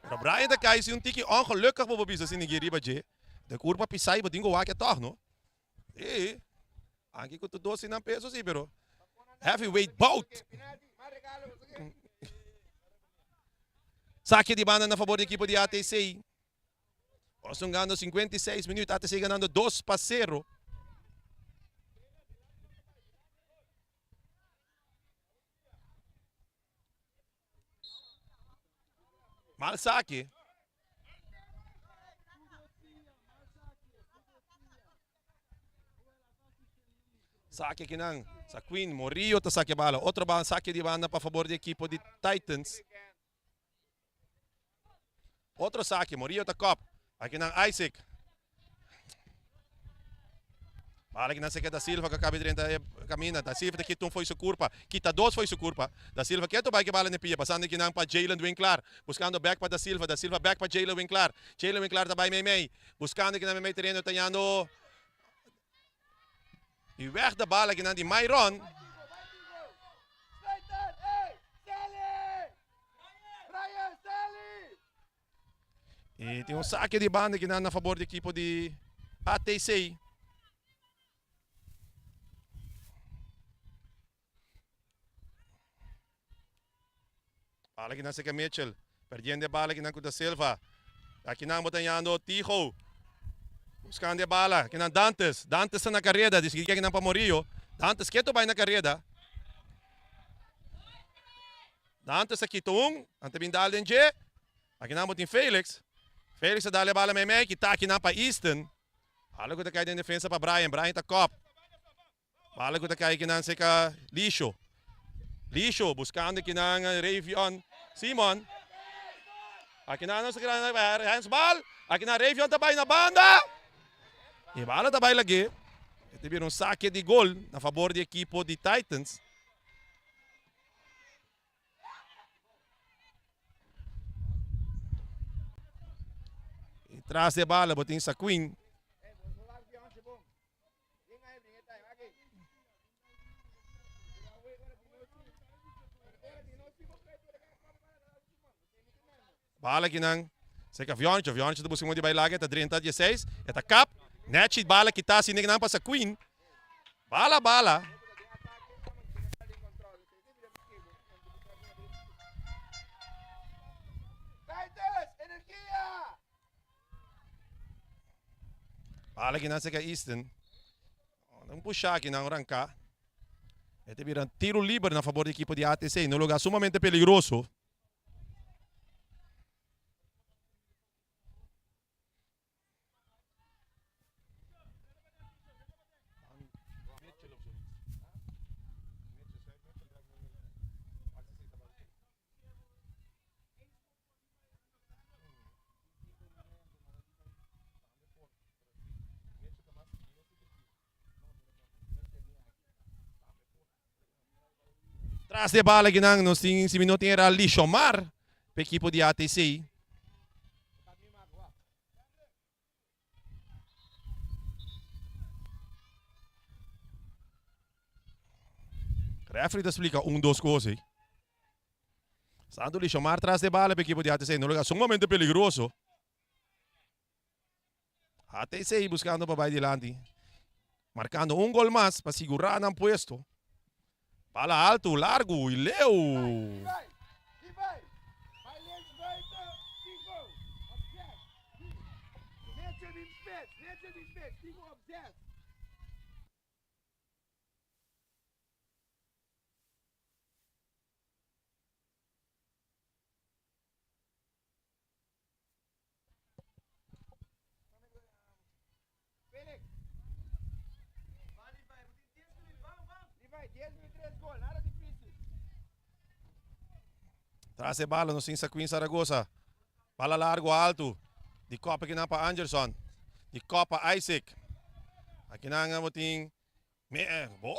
Pero Brian ta kai si un tiki ongelukkig bo por bisa si nigi riba dje. De kurpa pisai bo tin ku wak e tòg no. Sí. Anki ku tur dos sinan peso sí, pero heavyweight bout. Saki di banda na favor di ekipo di ATC. Boston ganando 56 minuut, ATC ganando 2-0. Mal saki. Sake kinan. Sa Queen Morillo ta sake bala. Otro ban sake di banda pa fabor di ekipo di Titans. Otro sake, Morillo ta kop. Akinan Isaac. Bala kinan seke Da Silva ka kabi drenta e camina. Da Silva ta kita un foi su curpa. Kita dos foi su curpa. Da Silva keto bai ke bala ne pia. Pasando kinan pa Jalen Winklar. Buscando back pa Da Silva. Da Silva back pa Jalen Winklar. Jalen Winklar ta bai mei mei. Buscando kinan mei mei tereno ta yando. Y weg de bala kinan di Myron. Y tin un saque di banda kinan na favor di equipo di ATC. Bala kinan seca Mitchell. Perdiendo e bala kinan cu Da Silva. Akinan bo ta yando Tijo. Buscando e bala. Kinan Dantes. Dantes ta na careda. Dice que kinan pa Morillo. Dantes keto bay na careda. Dantes a kita un. Ante bin dal den dje. Akinan bo tin Felix. Felix a dal e bala meimei. Kita akinan pa Easton. Bala cu ta cay den defensa pa Brian. Brian ta kop. Bala ku ta kai kinan seka Lisho. Lisho buskando kinan Ravion Simon. Akinan nos kira handsbal. Akinan Ravion ta bai na banda. E bala ta bai lage. E ta bira un sake di gol na fabor di ekipo di Titans. E tras di e bala bo tin Saquin. Bala kinan seka Vioncho. Vioncho ta buska un di bai laga. E ta drenta dieseis. E ta kap. Nechi bala kita asina kinan pasa Queen. Bala bala. Bala kinan seka Easton. Un pusha kinan ranka. E ta bira tiro liber na fabor di ekipo di ATC. Un lugar sumamente peligroso. Tras di e bala kinan nos tin si mi no tin era Lishomar pa ekipo di ATC. Referee ta splika un dos kos ei. Santo Lishomar tras di e bala pa ekipo di ATC. No lugar sumamente peligroso. ATC buscando pa bay dilanti. Marcando un gol mas pa sigura nan puesto. Bala alto, largo y leu. Tras e bala nos tin Saquin Zaragoza. Bala largo alto. Di kopa kinan pa Anderson. Di kopa Isaac. Akinan bo tin Me, bo,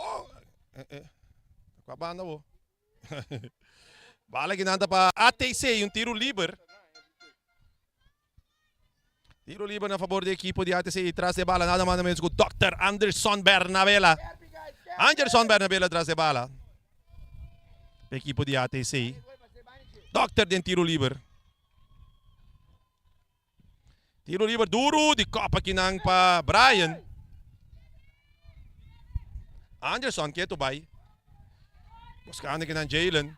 eh, eh. Kwa banda bo? Bala kinan ta pa ATC, un tiro liber. Tiro liber na favor di equipo di ATC y tras de bala nada más nada menos ku Dr. Anderson Bernabela. Anderson Bernabela tras de bala. Equipo di ATC. Doctor den tiro liber. Tiro liber duro di kop akinan pa Brian. Anderson ketu bai. Buscando kinan Jalen.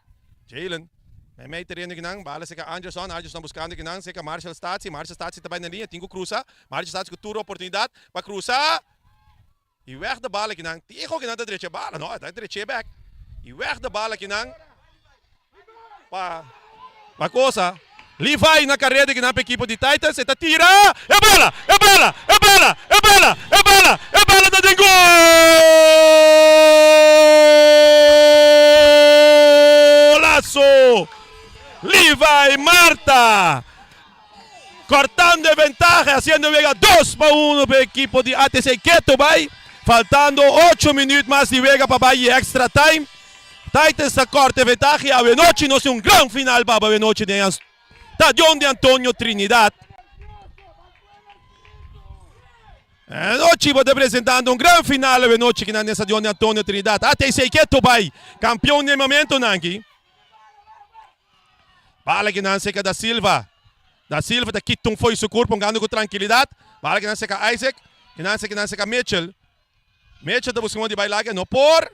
Jalen. Mei mei tereno kinan. Bala seka Anderson. Anderson buscando kinan seka Marshall Statsi. Marshall Statsi ta bai na linea. Tin ku cruza. Marshall Statsi ku tur oportunidad pa cruza. Y weg de bala kinan. Tigo kinan ta drecha bala. No, ta drecha back. Y weg de bala kinan. Pa pa cosa. Levi na carrera kinan pa equipo di Titans. E ta tira. E bala! E bala! E bala! E bala! E bala! E bala! Marta den golazo! Levi Marta cortando e ventaha haciendo wega 2-1 pa e ekipo di ATC keto bai faltando ocho minuut mas di wega pa bai extra time. Titans ta corta e ventaha y awenochi nos tin un gran final pa awenochi den Stadion di Antonio Trinidad. Anochi bo ta presentando un gran final awenochi kinan den Stadion di Antonio Trinidad. ATC keto bai campeon den momentonan aki. Bala kinan seca Da Silva. Da Silva ta kita un fo'i su curpa hungando cu trankilidad. Bala kinan seca Isaac. Kinan seca kinan seca Mitchell. Mitchell ta busca un di bai laga no por.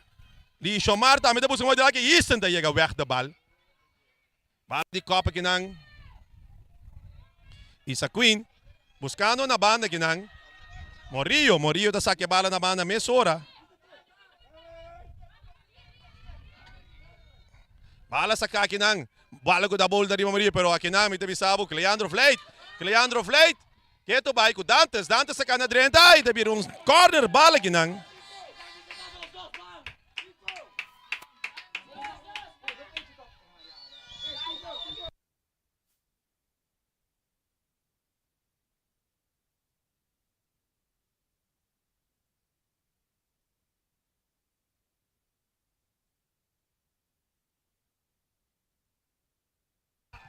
Lishomar tambe ta busca un di laga Easton ta yega weg de bal. Bala di kop akinan. Isa Queen buscando na banda akinan. Morillo, Morillo ta saca e bala na banda mesora. Bala saca akinan. Bala cu da bolta riba Morillo, pero akinan mi ta bisa bo Cleandro Vleit. Cleandro Vleit. Keto bai cu Dantes. Dantes saca na drenta y ta bira un corner bala akinan.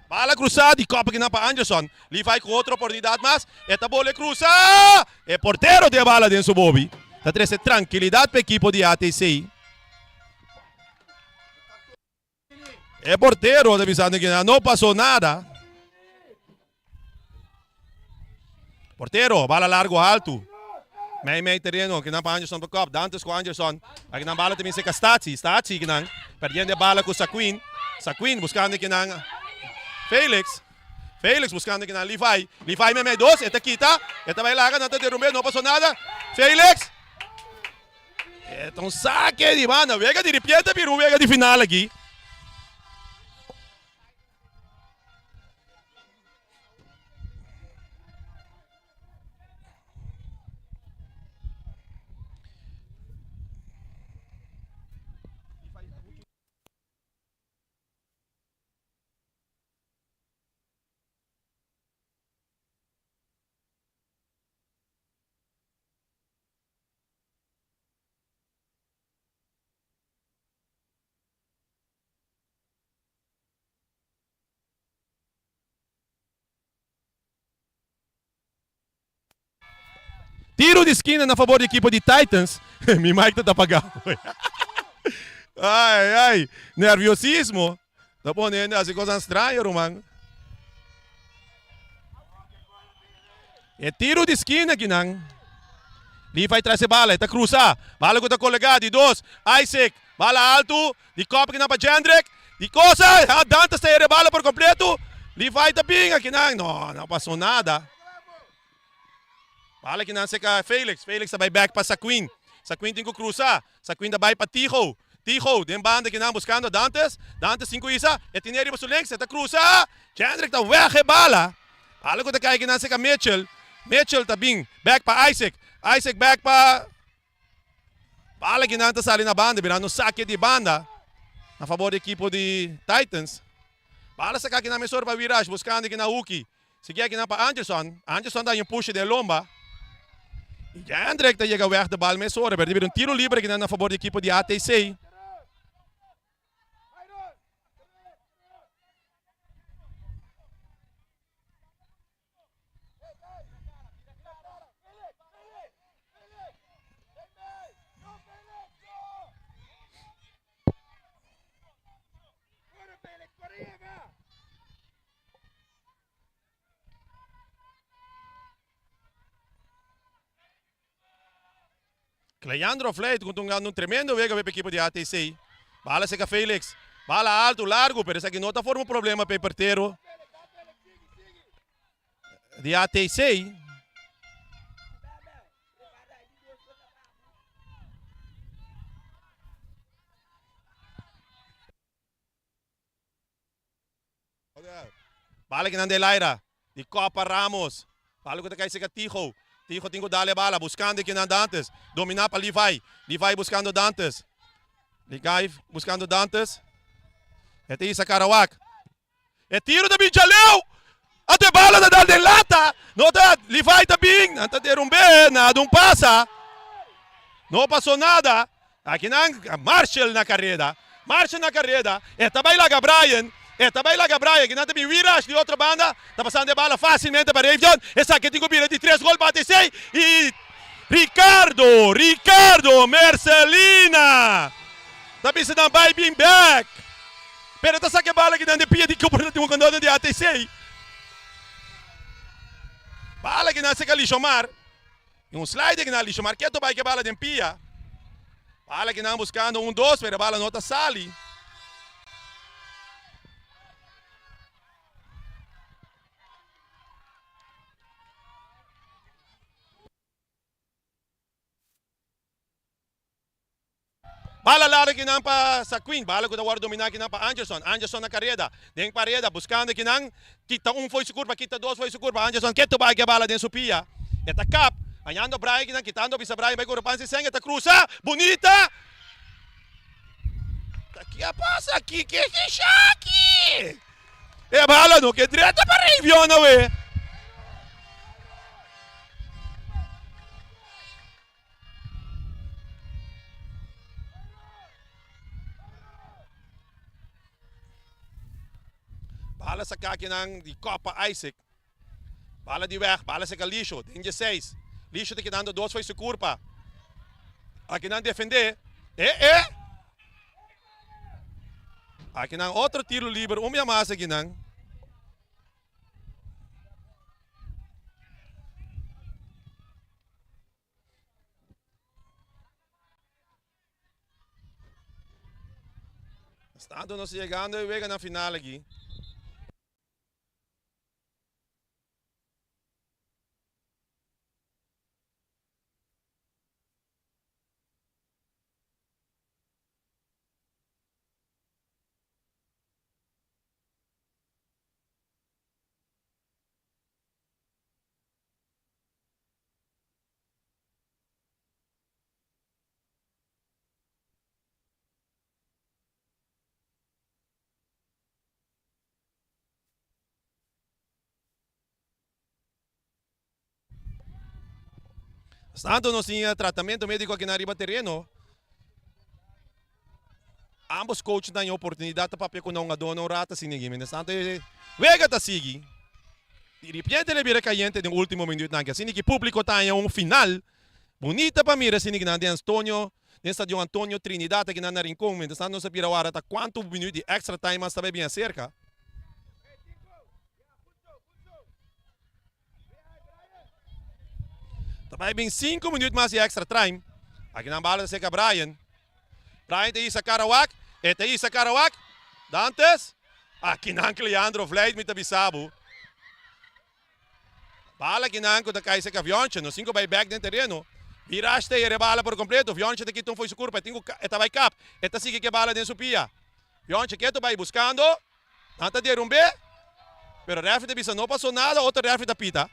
Bala krusa di kòp akinan pa Anderson. Levi ku otro oportunidat mas. E ta bole krusa! E portero tin e bala den su bobi. Ta trese trankilidat pa ekipo di ATC. E portero ta bisando kinan no pasó nada. Portero, bala largo alto. Mei mei tereno, kinan pa Anderson pa kop. Dantes ku Anderson. Akinan bala ta bin seka Statie. Statie kinan perdiendo e bala ku Saquin. Saquin buskando kinan Felix. Felix buskando kinan Levi. Levi mei mei dos. E ta kita. E ta bai laga. Nan ta derumbe. No pasó nada. Felix. E ta un sake di banda. Wega di ripiente bira un wega di final aki. Tiro di skina na fabor di ekipo di Titans. Mi mic ta ta pagá. Ai, ai. Nerviosismo. Ta pone hende hasi kosanan straño, ruman. E tiro di skina akinan. Levi tras e bala, e ta krusa. Bala ku ta kolegá, di dos. Isaac, bala altu. Di kòp akinan pa Jendrick. Di kosa, Dantes ta hera e bala por kompleto. Levi ta bin akinan. No, no pasó nada. Bala akinan seka Felix. Felix ta bai bèk pa Saquin. Saquin tin ku krusa. Saquin ta bai pa Tigo. Tigo den banda akinan buskando Dantes. Dantes tin ku isa. E tine riba su links. E ta krusa. Jendrick ta wèg e bala. Bala ku ta kai akinan seka Mitchell. Mitchell ta bin bèk pa Isaac. Isaac bèk pa. Bala kinan ta sali na banda, birando un sake di banda na fabor di ekipo di Titans. Bala saka kinan mesora pa Wiraj, buskando kinan Huki. Sigui akinan pa Anderson. Anderson ta haña un pushe den lomba. I Jendrick ta yega wèg de bal mesora, pero ta bira un tiro libre kinan na fabor di ekipo di ATC. Cleandro Vleit ku ta hungando un tremendo wega pa e ekipo di ATC. Bala seka Felix. Bala alto, largo, pero esaki no ta forma un problema pa e portero di ATC. Bala kinan Delaira. Di Copa Ramos. Bala ku ta kai seka Tigo. Tijo tin ku dal e bala buskando e kinan Dantes. Dominá pa Levi. Levi buskando Dantes. Levi buskando Dantes. E ta hisa Karawak. E tiro ta bin djaleu. Anto e bala ta dal den lata. No ta Levi ta bin. Nan ta derumb'é. Nada un pasa. No pasó nada. Akinan Marshall na kareda. Marshall na kareda. E ta bai laga Brian. E ta bai laga Brian. Akinan ta bin Wirash di otro banda. Ta pasando e bala fásilmente pa Rayvion. Esaki tin ku bira di tres gol bate esei. I Ricardo, Ricardo Mercelina ta bisa nan bai bin bek. Pero ta saka e bala akinan den pia di Cooper ta tin un kandònan di ATC. Bala akinan seka Lishomar. I un slide akinan Lishomar keto bai ku e bala den pia. Bala akinan buskando un dos pero e bala no ta sali. Bala largo kinan pa Saquin, bala ku ta wòrdu dominá kinan pa Anderson, Anderson na kareda, den pareda buskando kinan, kita un fo'i su kurpa, kita dos fo'i su kurpa, Anderson ketu bai ku e bala den su pia, e ta kap, hañando Brian kinan, kitando bisa Brian bai kore pan si sèn, e ta krusa, bunita! Ta ki a pasa aki, ke ke shaki? E bala no ke drenta pa Rayvion awe. Bala saka akinan di Copa Isaac. Bala di weg, bala saka Lisho den 16. Lisho ta kedando dos fo'i su kurpa. Akinan defende. E e! Akinan otro tiro liber, un bia mas akinan. Tanto nos yegando e wega na final aki. Tanto nos tin tratamiento médico aki na riba tereno. Ambos coach ta haña oportunidad ta papia cu nan hungadornan un rato asina aki. Mientras tanto e wega ta sigui. Di ripiente le bira cayente den ultimo minuutnan aki. Asina ki publico ta haña un final bunita pa mira asina ki nan den Antonio, den Stadion Antonio Trinidad aki nan na Rincon. Mientras tanto nos a bira wara ta cuanto minuut di extra time mas ta bay bin acerca. Ta bai bin 5 minuut mas di extra time. Aki nan bala ta seca Brian. Brian ta hisa Karawak. E ta hisa Karawak. Dantes. Aki nan Cleandro Vlijt mi ta bisa bo. Bala aki nan ku ta kai seca Vionche. No 5 bai back den tereno. Virage ta yere bala por completo. Vionche ta kita un fo'i su curpa. E tin ku e ta bai kap. E ta sigui ke bala den su pia. Vionche ketu bai buscando. Nan ta derumb'é, pero rèfri ta bisa no pasó nada, otro rèfri ta pita.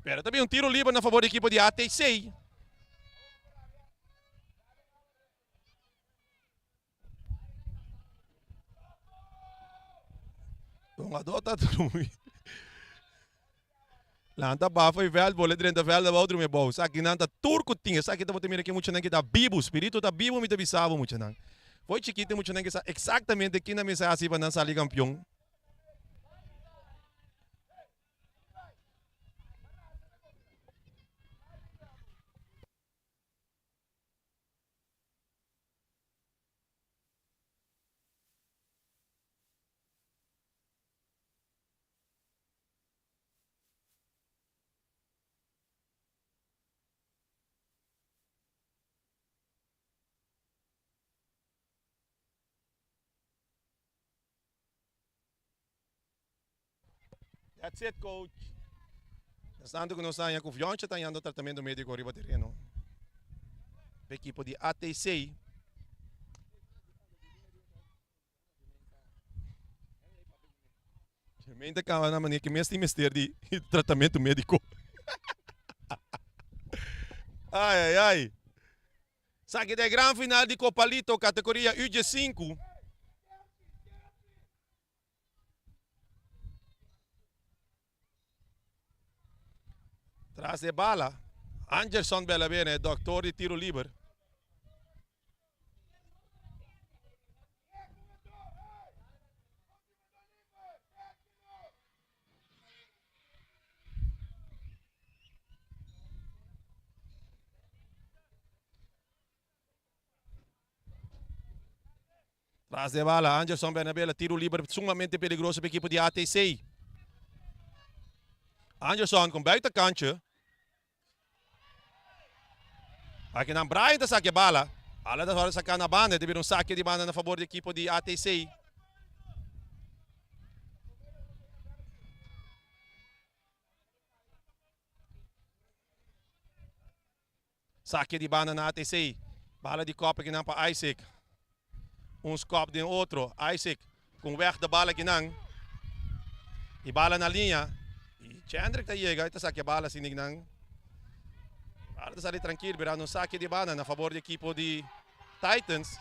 Pero ta bin un tiro liber na favor di ekipo di ATC. Hungadó ta drumi. Lanta bafo e veld, bole drenta veld abou drumi abou. Esaki nan ta tur ku tin. Esaki ta bo ta mira ke muchanan ki ta bibu. Spiritu ta bibu mi ta bisa bo muchanan. Fo'i chikito e muchanan ke sa eksaktamente kina mester hasi pa nan sali kampion. That's it coach. Nos tanto ku nos haña ku Vioncha ta hañando tratamiento médiko riba tereno. P'e ekipo di ATC. Mi mente kaba na manera ki mes tin mester di tratamentu médiko. Ai ai ai. Esaki ta e gran final di Copalito kategoria UG5. Tras e bala, Anderson Bellavena, e doktor di tiro liber. Tras de bala, Anderson Bernabela, tiro liber sumamente peligroso pa ekipo di ATC. Anderson con buitenkantje. Aki nan Brian ta saca e bala. Bala ta worde saca na banda. E ta bira un saque di banda na favor di ekipo di ATC. Saque di banda na ATC. Bala di kop akinan pa Isaac. Un skop den otro. Isaac con weg de bala akinan. Y bala na liña. Y Chendrick ta yega y ta saque bala asina akinan. Bala ta sali trankil birando un saque di banda na favor di ekipo di Titans.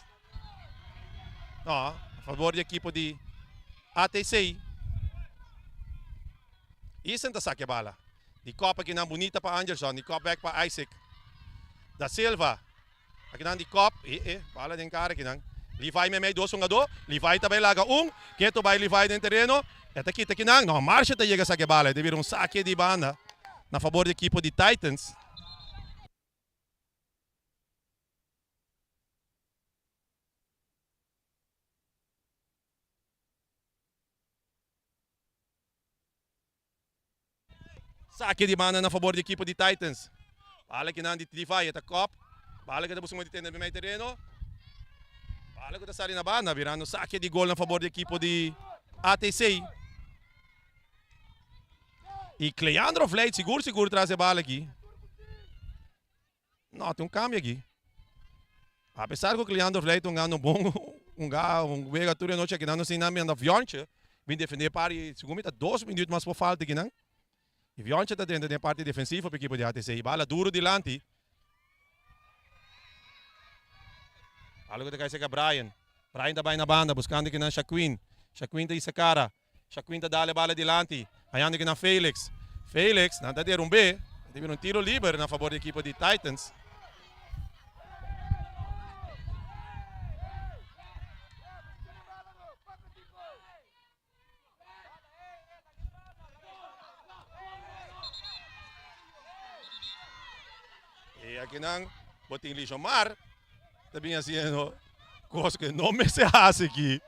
No, a favor di ekipo di ATC. Easton ta saque bala. Di kop akinan bunita pa Anderson, di kop bek pa Isaac da Silva. Akinan di kop, e e, bala den kara akinan. Levi meimei dos hungadó, Levi ta bai laga un, keto bai Levi den tereno, e ta kita akinan, no, Marcia ta yega saki e bala, e ta bira un sake di banda na fabor di ekipo di Titans. Sake di banda na fabor di ekipo di Titans. Bala kinan di Levi e ta kop. Bala ku ta busca di tende mei tereno. Bala ku ta sali na banda birando sake di gol na fabor di ekipo di ATC. Y Cleandro Vleit sigur sigur tras e bala aki. No, tin un cambio aki. A pesar cu Cleandro Vleit ta hungando bon, hunga un wega tur e nochi aki nan no sin nan manda Viontje bin defende e parti, segun mi ta dos minuut mas por falta aki nan. Y Viontje ta drenta den e parti defensivo pa ekipo di ATC. Bala duro dilanti. Bala cu ta cay cerca Brian. Brian ta bay na banda buscando aki nan Shaquin. Shaquin ta hisa cara. Shaquin ta dal e bala dilanti, hañando ki na Felix. Felix, nan ta derumbe, ta bira un tiro liber na fabor di ekipo di Titans. Y aki nan bo tin Lishomar ta bin haciendo cos que no mester haci aki.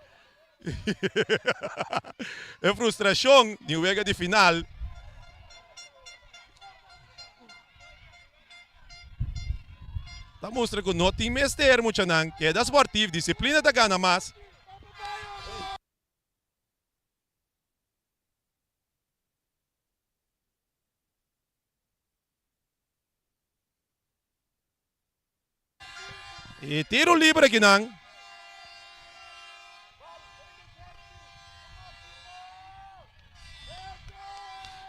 E frustracion di un wega di final. Ta mustra cu no tin mester muchanan. Keda sportief, disciplina ta gana mas. E tiro libre akinan.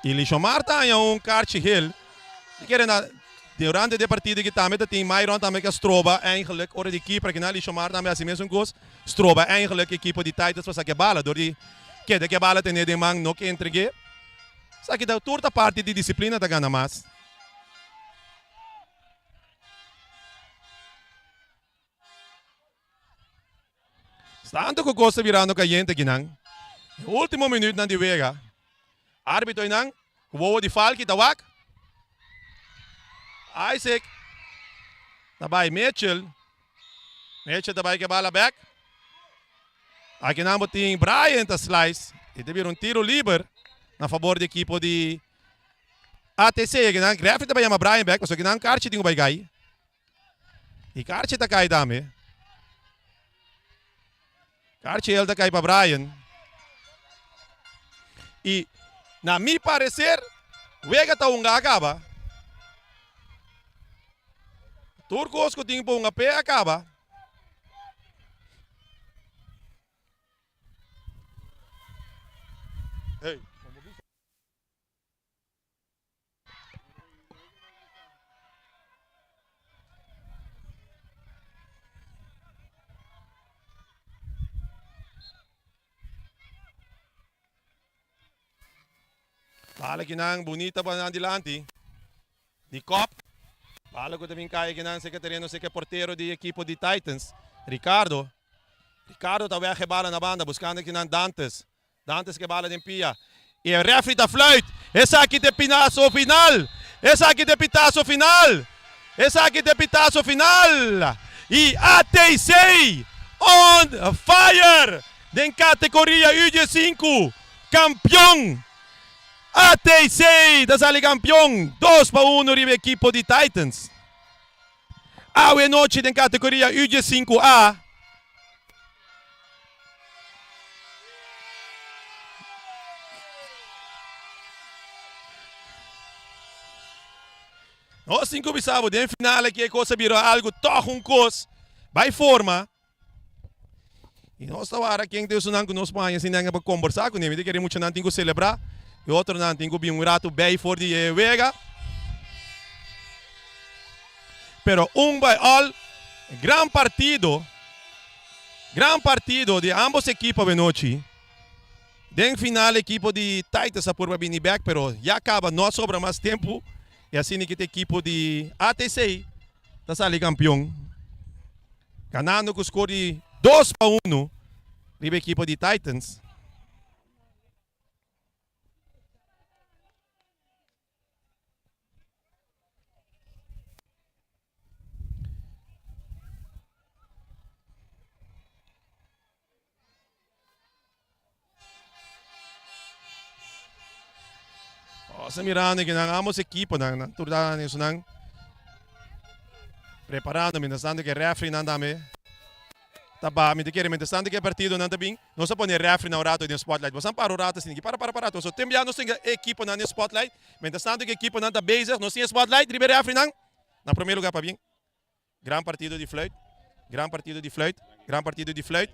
Y Lishomar ta haña un kaartje geel. Mi kere na durante de partido aki tambe ta tin Myron tambe ke stroba eigenlijk ora di keeper akinan Lishomar tambe hasi mesun kos stroba eigenlijk ekipo di Titans pa saki e bala dor di keda ke bala tene den man no ke entrege. Esaki ta tur ta parti di disiplina ta gana mas. Tanto ku kos ta birando kayente akinan. E ultimo minuutnan di wega. Arbitro einan ku wowo di falki ta wak. Isaac ta bai Mitchell. Mitchell ta bai ke bala bek. Akinan bo tin Brian ta slice. I ta bira un tiro liber na fabor di ekipo di ATC. Akinan referee ta bai yama Brian bek pasobra akinan karchi tin ku bai gai. I karchi ta kai tambe. Karchi el ta kai pa Brian. I na mi parecer wega ta hunga a kaba. Tur kos ku tin pa hunga p'e a kaba. Hey. Bala kinan bunita pa nan dilanti. Di kop. Bala ku ta bin kai kinan seka tereno seka portero di ekipo di Titans, Ricardo. Ricardo ta wèg e bala na banda buskando kinan Dantes. Dantes ke bala den pia. I e refri ta fluit. Esaki ta e pinaso final. Esaki ta e pitaso final. Esaki ta e pitaso final. I ATC on fire den kategoria U15. Kampion! ATC ta sali kampion 2-1 riba ekipo di Titans. Awe nochi den kategoria U15A. Nos tin ku bisa bo den final aki e kos a bira algu tòg un kos bai forma. I nos ta wara ken ta esunnan ku nos por haña sin nenga pa kombersá kuné. Mi ta kere muchanan tin ku selebrá i otronan tin ku bin un ratu bei for di e wega. Pero un by all, gran partido, gran partido di ambos ekipo awenochi. Den final ekipo di Titus a purba bini bek pero ya kaba no a sobra mas tempu i asina ki ta ekipo di ATC ta sali kampion ganando ku skor di 2-1 riba ekipo di Titans. Nos ta mirando que nan ambos equiponan nan tur ta esunnan preparando mientras tanto que referee nan tambe ta baha. Mi ta kere mientras tanto que e partidonan ta bin nos a pone referee nan un rato den spotlight. Boso a para un rato asina aki para para para so tin bia nos tin e equiponan den spotlight mientras tanto que equiponan ta bezig nos tin e spotlight riba e referee nan na primer lugar pabien. Gran partido di fluit. Gran partido di fluit. Gran partido di fluit.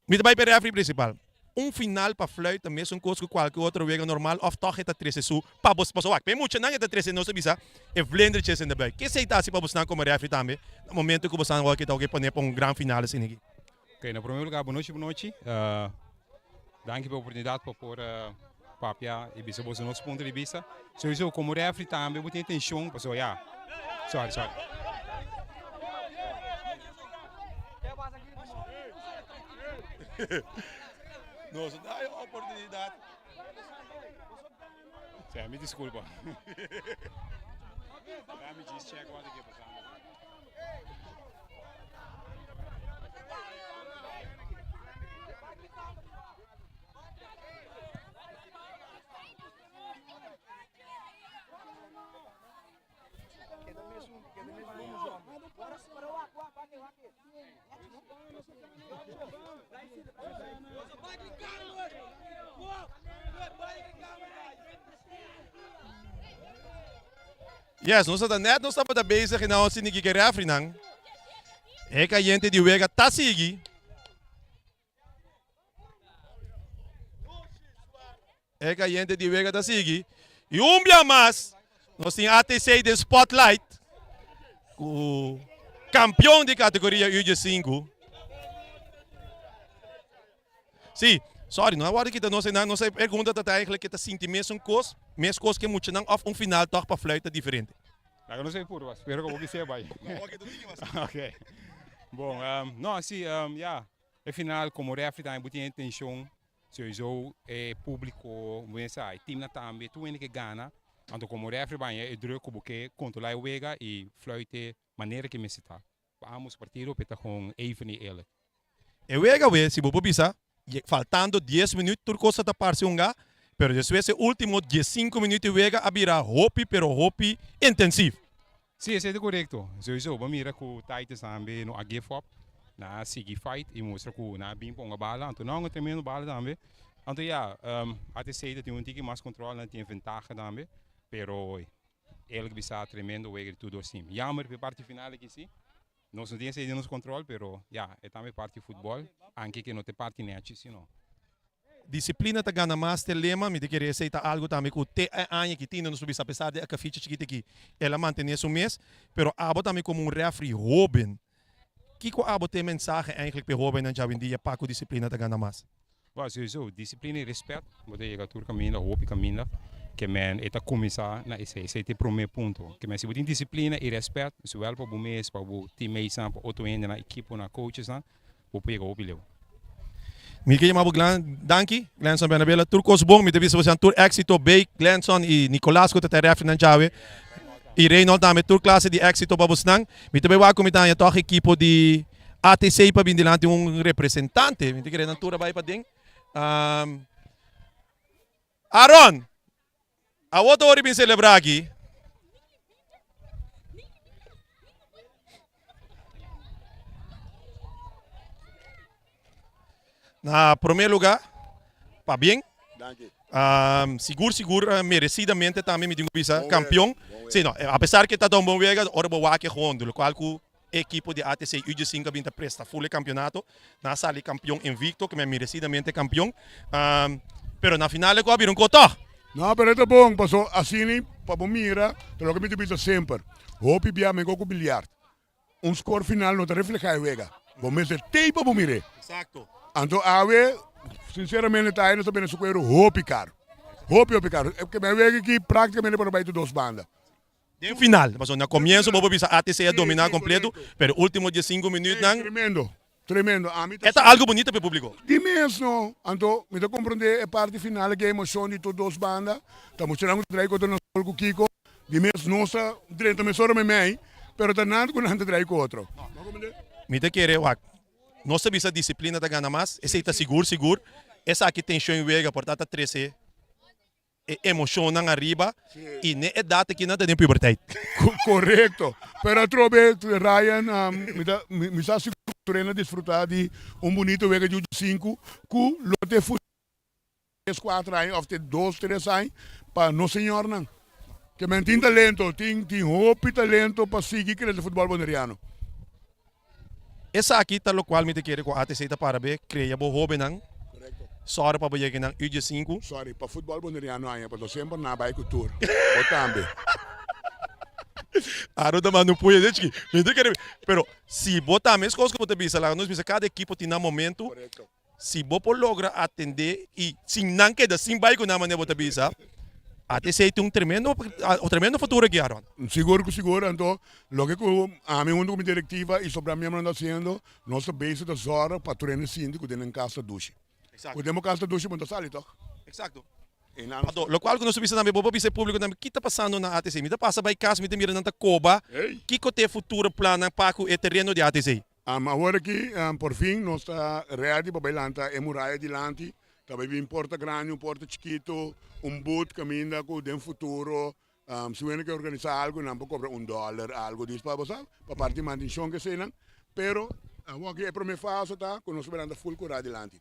Mi ta bai pa e referee principal. Un final pa fluit ta mesun kos ku kualke otro wega normal of tòg e ta trese su pa bos pasobra wak pa e muchanan e ta trese nos ta bisa e vlindertjes in de buik. Ke esei ta hasi pa bosnan komo referee tambe na momento ku bosnan wak ta pone pa un gran final asina aki? Ok, na prome lugar bonochi bonochi. Danki pa e oportunidat pa por papia y bisa boso nos punto di bista. Sowieso como referee tambe bo tin e tension pasobra ya, sorry sorry. Nos da e oportunidat. Sè, mi disculpa. Let me just check what ke pasando. Yes, nos ta net nos tabata bezig y nan a sinti kiko e refrinan. E cayente di wega ta sigui. E cayente di wega ta sigui. Y un bia mas, nos tin ATC den spotlight. Cu campeon di categoria UG5. Sí, sorry, no a wòrdu kita nos einan. Nos pregunta ta eigenlijk ke ta sinti mesun kos, mes kos ke muchanan òf un final tòg pa fluit ta diferente. Laga nos ei purba, spero ku bo bis'é bai. Ok. Bon, no, sí, ya, e final komo refri tambe bo tin e tenshon, souiso e públiko, bo sa, e teamnan tambe, tur hende ke gana, anto komo refri bo haña e druk ku bo ke kontrolá e wega i fluit e manera ke mester ta. Pa ambos partido pe ta con even y eerlijk. E wega we, si bo por bisa, faltando dies minuut tur cos ta parse hunga, pero despues e ultimo diescinco minuut di wega a bira hopi pero hopi intensief. Si, esey ta corecto. Sowieso, bo mira cu Titus tambe no a give up, nan a sigui fight y mustra cu nan a bin pa hunga bala, anto nan a hunga tremendo bala tambe. Anto ya, ATC ta tin un tiki mas control, nan tin ventaha tambe, pero Eerlijk bisa tremendo wega di tur dos team. Jammer p'e parti final aki si. Nos no tin esei den nos control pero ya e tambe parti futbol anke ke no ta e parti nechi si no. Disciplina ta gana mas te lema, mi ta kere esei ta algo tambe ku te e aña ki tin nos por bisa apesar di e kafichi chikit aki el a mantene su mes, pero abo tambe komo un refri hoben kiko abo ta e mensahe eigenlijk pa e hobennan djawendia pa ku disiplina ta gana mas? Bo sowieso disiplina i respet bo ta yega tur kaminda, hopi kaminda ke men e ta kuminsá na esei, esei ta e promé punto. Ke men si bo tin disiplina i respet zowel pa bo mes, pa bo teammatesnan, pa otro hendenan, ekiponan, coachesnan, bo por yega hopi leu. Mi ke yama bo Glen, danki Glenson Bernabela, tur kos bon, mi ta bisa boso tur éxito, Bake, Glenson i Nicolas ku ta ta e refrinan djawe i Reynold tambe, tur klase di éxito pa bosnan. Mi ta bai wak ku mi ta haña tòg ekipo di ATC pa bin dilanti un representante, mi ta kere nan tur a bai paden. Aaron, awor ta ora di bin celebra aki. Na prome lugar, pabien. Um, sigur, sigur, eh, merecidamente tambe mi tin ku bisa campeon. Sí, no, eh, a pesar que ta un bon wega, ora bo wak gewoon, lo cual ku ekipo di ATC U15 a bin ta presta full e campeonato. Nan a sali campeon invicto, ke men merecidamente campeon. Um, pero na final e ku a bira un koto. No, pero e ta bon, paso asina pa bo mira, ta loke mi ta bisa semper. Hopi bia mego ku biliard. Un score final no ta refleha e wega. Bo mester tei pa bo mir'é. Exacto. Anto awe, sinceramente ta nos ta bende su cuero hopi caro. Hopi, hopi caro. E ke men wega aki practicamente por a bai tur dos banda. Den final, pasobra na comienzo bo por bisa ATC a domina completo, pero ultimo diescinco minuutnan. Tremendo, tremendo. Ami ta E ta algo bunita pa e publico. Di mes no. Anto mi ta comprende e parti final aki e emocion di tur dos banda. Ta mustra nan cu ta drai contra nos cu kico. Di mes nos ta drenta mesora meimei, pero ta nan cu nan ta drai cu otro. Mi ta kere wak, nos ta bisa disiplina ta gana mas, esey ta sigur sigur. Esaki tension wega por ta ta trece e emocionnan ariba y n'e edad aki nan ta den puberteit. Corecto. Pero atrobe Ryan, mi ta mi sa sigur cu tur hende a disfruta di un bunito wega di ucho sinku cu lo te tres cuatro aña of te dos tres aña pa nos señornan ke men tin talento tin tin hopi talento pa sigui crece futbol boneriano. Esaki ta locual mi ta kere cu ATC ta para be crea bo hobennan sorry pa bo yega nan U diesinku. Sorry pa futbol boneriano aña pasobra semper nan a bay cu tur bo tambe. Aro ta manda un puya de chiki mi ta kere pero si bo ta mescos cu bo ta bisa laga nos bisa cada ekipo tin nan momento. Si bo por logra atendé i sin nan keda sin bai ku nan manera bo ta bisa, ATC tin un tremendo un tremendo futuro aki Aaron. Sigur ku sigur, anto loke ku ami huntu ku mi direktiva i sobra miembronan ta hasiendo, nos ta bezig ta zòrg pa tur hende sinti ku den nan kas ta dushi. Ku den bo kas ta dushi bo no ta sali tòg. Eksakto. Anto lokual ku nos ta bisa tambe, bo por bisa e públiko tambe ki ta pasando na ATC. Mi ta pasa bai kas mi ta mira nan ta koba, kiko ta e futuro plannan pa ku e tereno di ATC? Awor aki por fin nos ta ready pa bai lanta e muraya dilanti. Ta bai bin porta grandi, un porta chikitu, un boot kaminda ku den futuro si wende ke organisa algu nan por kobra un dòler algu dis pa bo sa pa parti mantenshon keseinan. Pero awor aki e prome fase ta ku nos ta bai lanta full kura dilanti.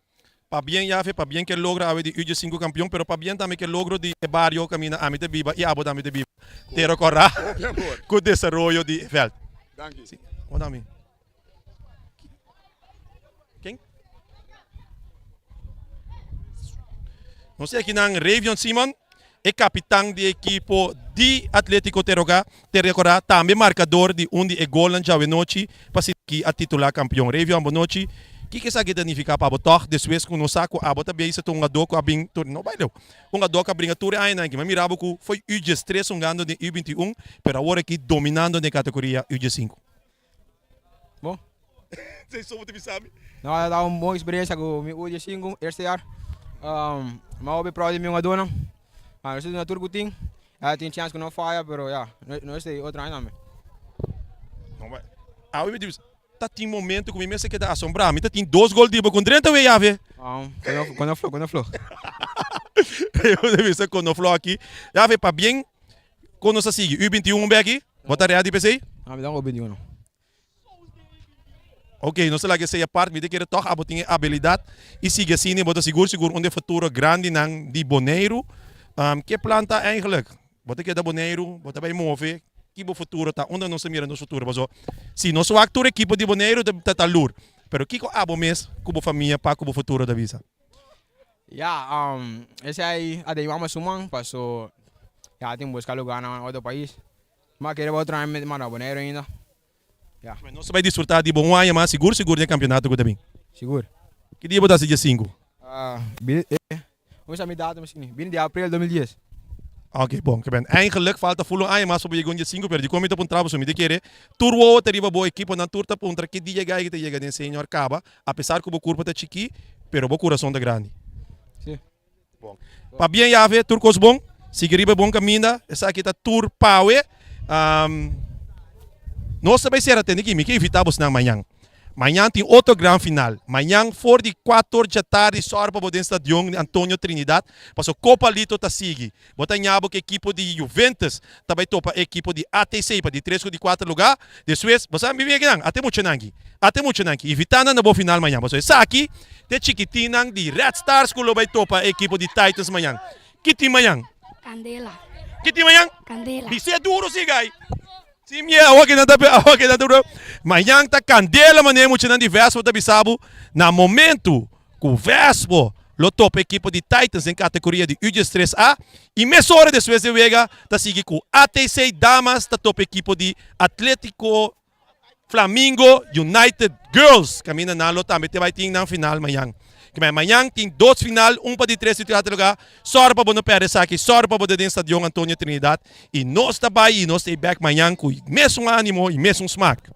Pabien Yahve, pabien ke logra awe di Uge sinku kampion, pero pabien tambe ke logro di e bario kaminda ami ta biba i abo tambe ta biba. Tero Kòrá ku desaroyo di e vèlt. Danki. Wanta mi. Ken? Nos tin akinan Ravion Simon, e kapitan di ekipo di Atletico Terogá, Terrecorá, tambe markador di un di e golnan djawe-nochi pa sigui a titulá kampion. Ravion, bonochi. Kiko esaki ta nifiká pa abo tòg despues ku nos sa ku abo ta bisa ta un hungadó ku a bin tur, no bai leu, un hungadó ku a bringa tur e añanan aki. Mi a mira abo ku foi U diestres hungando den U 21, pero awor aki dominando den e kategoria U diesinku. Bon. Esei so bo ta bisa mi. No, a ta un bon experiencia cu mi U diesinku eerste jaar. Um, mi a hopi proud di mi hungadónan. Ah, nos a duna tur cu tin. A tin chance cu no faya, pero ya, no, no esei otro aña tambe. No, ma awe mi ta bisa, ta tin momento cu mi mester keda asombrá. Mi ta tin dos gol di bo con drenta we yawe. Um, con no, con no flo, con no flo. Mi ta bisa con no flo aki. Yawe, pabien con nos a sigui. U 21 beki? Bo ta ready p'esei? No, mi ta un U21. Ok, nos ta laga esei apart. Mi ta kere tòg abo tin e abilidat i sigui asina i bo ta sigur sigur un di e futuro grandinan di Boneiru. Ke plan ta eigenlijk? Bo ta keda Boneiru? Bo ta bai move? Ki bo futuro ta? Unda nos ta mira nos futuro? Pasobra si nos wak tur ekipo di Boneiru ta ta lur. Pero kiko abo mes ku bo famia pa ku bo futuro ta bisa? Ya, esei a den mama su man paso ya tin buska lugar na otro pais. Ma kere bo traha mi manda Boneiru ainda. Ya. Nos ta bai disfruta di bo un aña mas sigur sigur den e campeonato cu ta bin. Sigur. Ki dia bo ta haci dia sinku? Kuminsá mi datum asina, bini di aprel 2010. Ok, bon, ke ben. Eigenlijk falta full un aña mas pa bo yega un dia sinku, pero dikon mi ta puntra bo so? Mi ta kere tur wowo ta riba bo ekiponan, tur ta puntra ki dia gai ta yega den senior kaba, apesar ku bo kurpa ta chikí, pero bo kurason ta grandi. Si. Bon. Pabien Yave, tur kos bon. Sigui riba e bon kaminda. Esaki ta tur pawe. Nos ta bai sera tende aki. Mi ke invita bosnan mañan. Mañan tin otro gran final. Mañan for di kuator djatardi sòru pa bo den stadion di Antonio Trinidad paso Copa Lito ta sigui. Bo ta ña bo ku ekipo di Juventus ta bai topa e ekipo di ATC pa di tres ku di kuater lugá. Despues, bo sa mi akinan, ate muchanan aki, ate muchanan aki. Invitá nan na bo final mañan. Pasobra esaki ta e chikitinnan di Red Stars ku lo bai topa e ekipo di Titans mañan. Ki tin mañan? Kandela. Ki tin mañan? Kandela. Bis'é duro si gai. Sin miedo, awa kinan ta awa kinan ta Mañan ta kandela manera e muchanan di Vespo ta bisa bo na momento ku Vespo lo topa ekipo di Titans den kategoria di U13 A i mesora despues di wega ta sigui ku ATC Damas ta topa ekipo di Atletico Flamingo United Girls kaminda nan lo tambe te bai tin nan final mañan. Kmè mañan tin dos final, un pa di tres i kuater lugá. Sòru pa bo no pèrdè esaki, sòru pa bo ta den Stadion Antonio Trinidad i nos ta bai i nos ta ei bèk mañan ku mesun ánimo i mesun smak.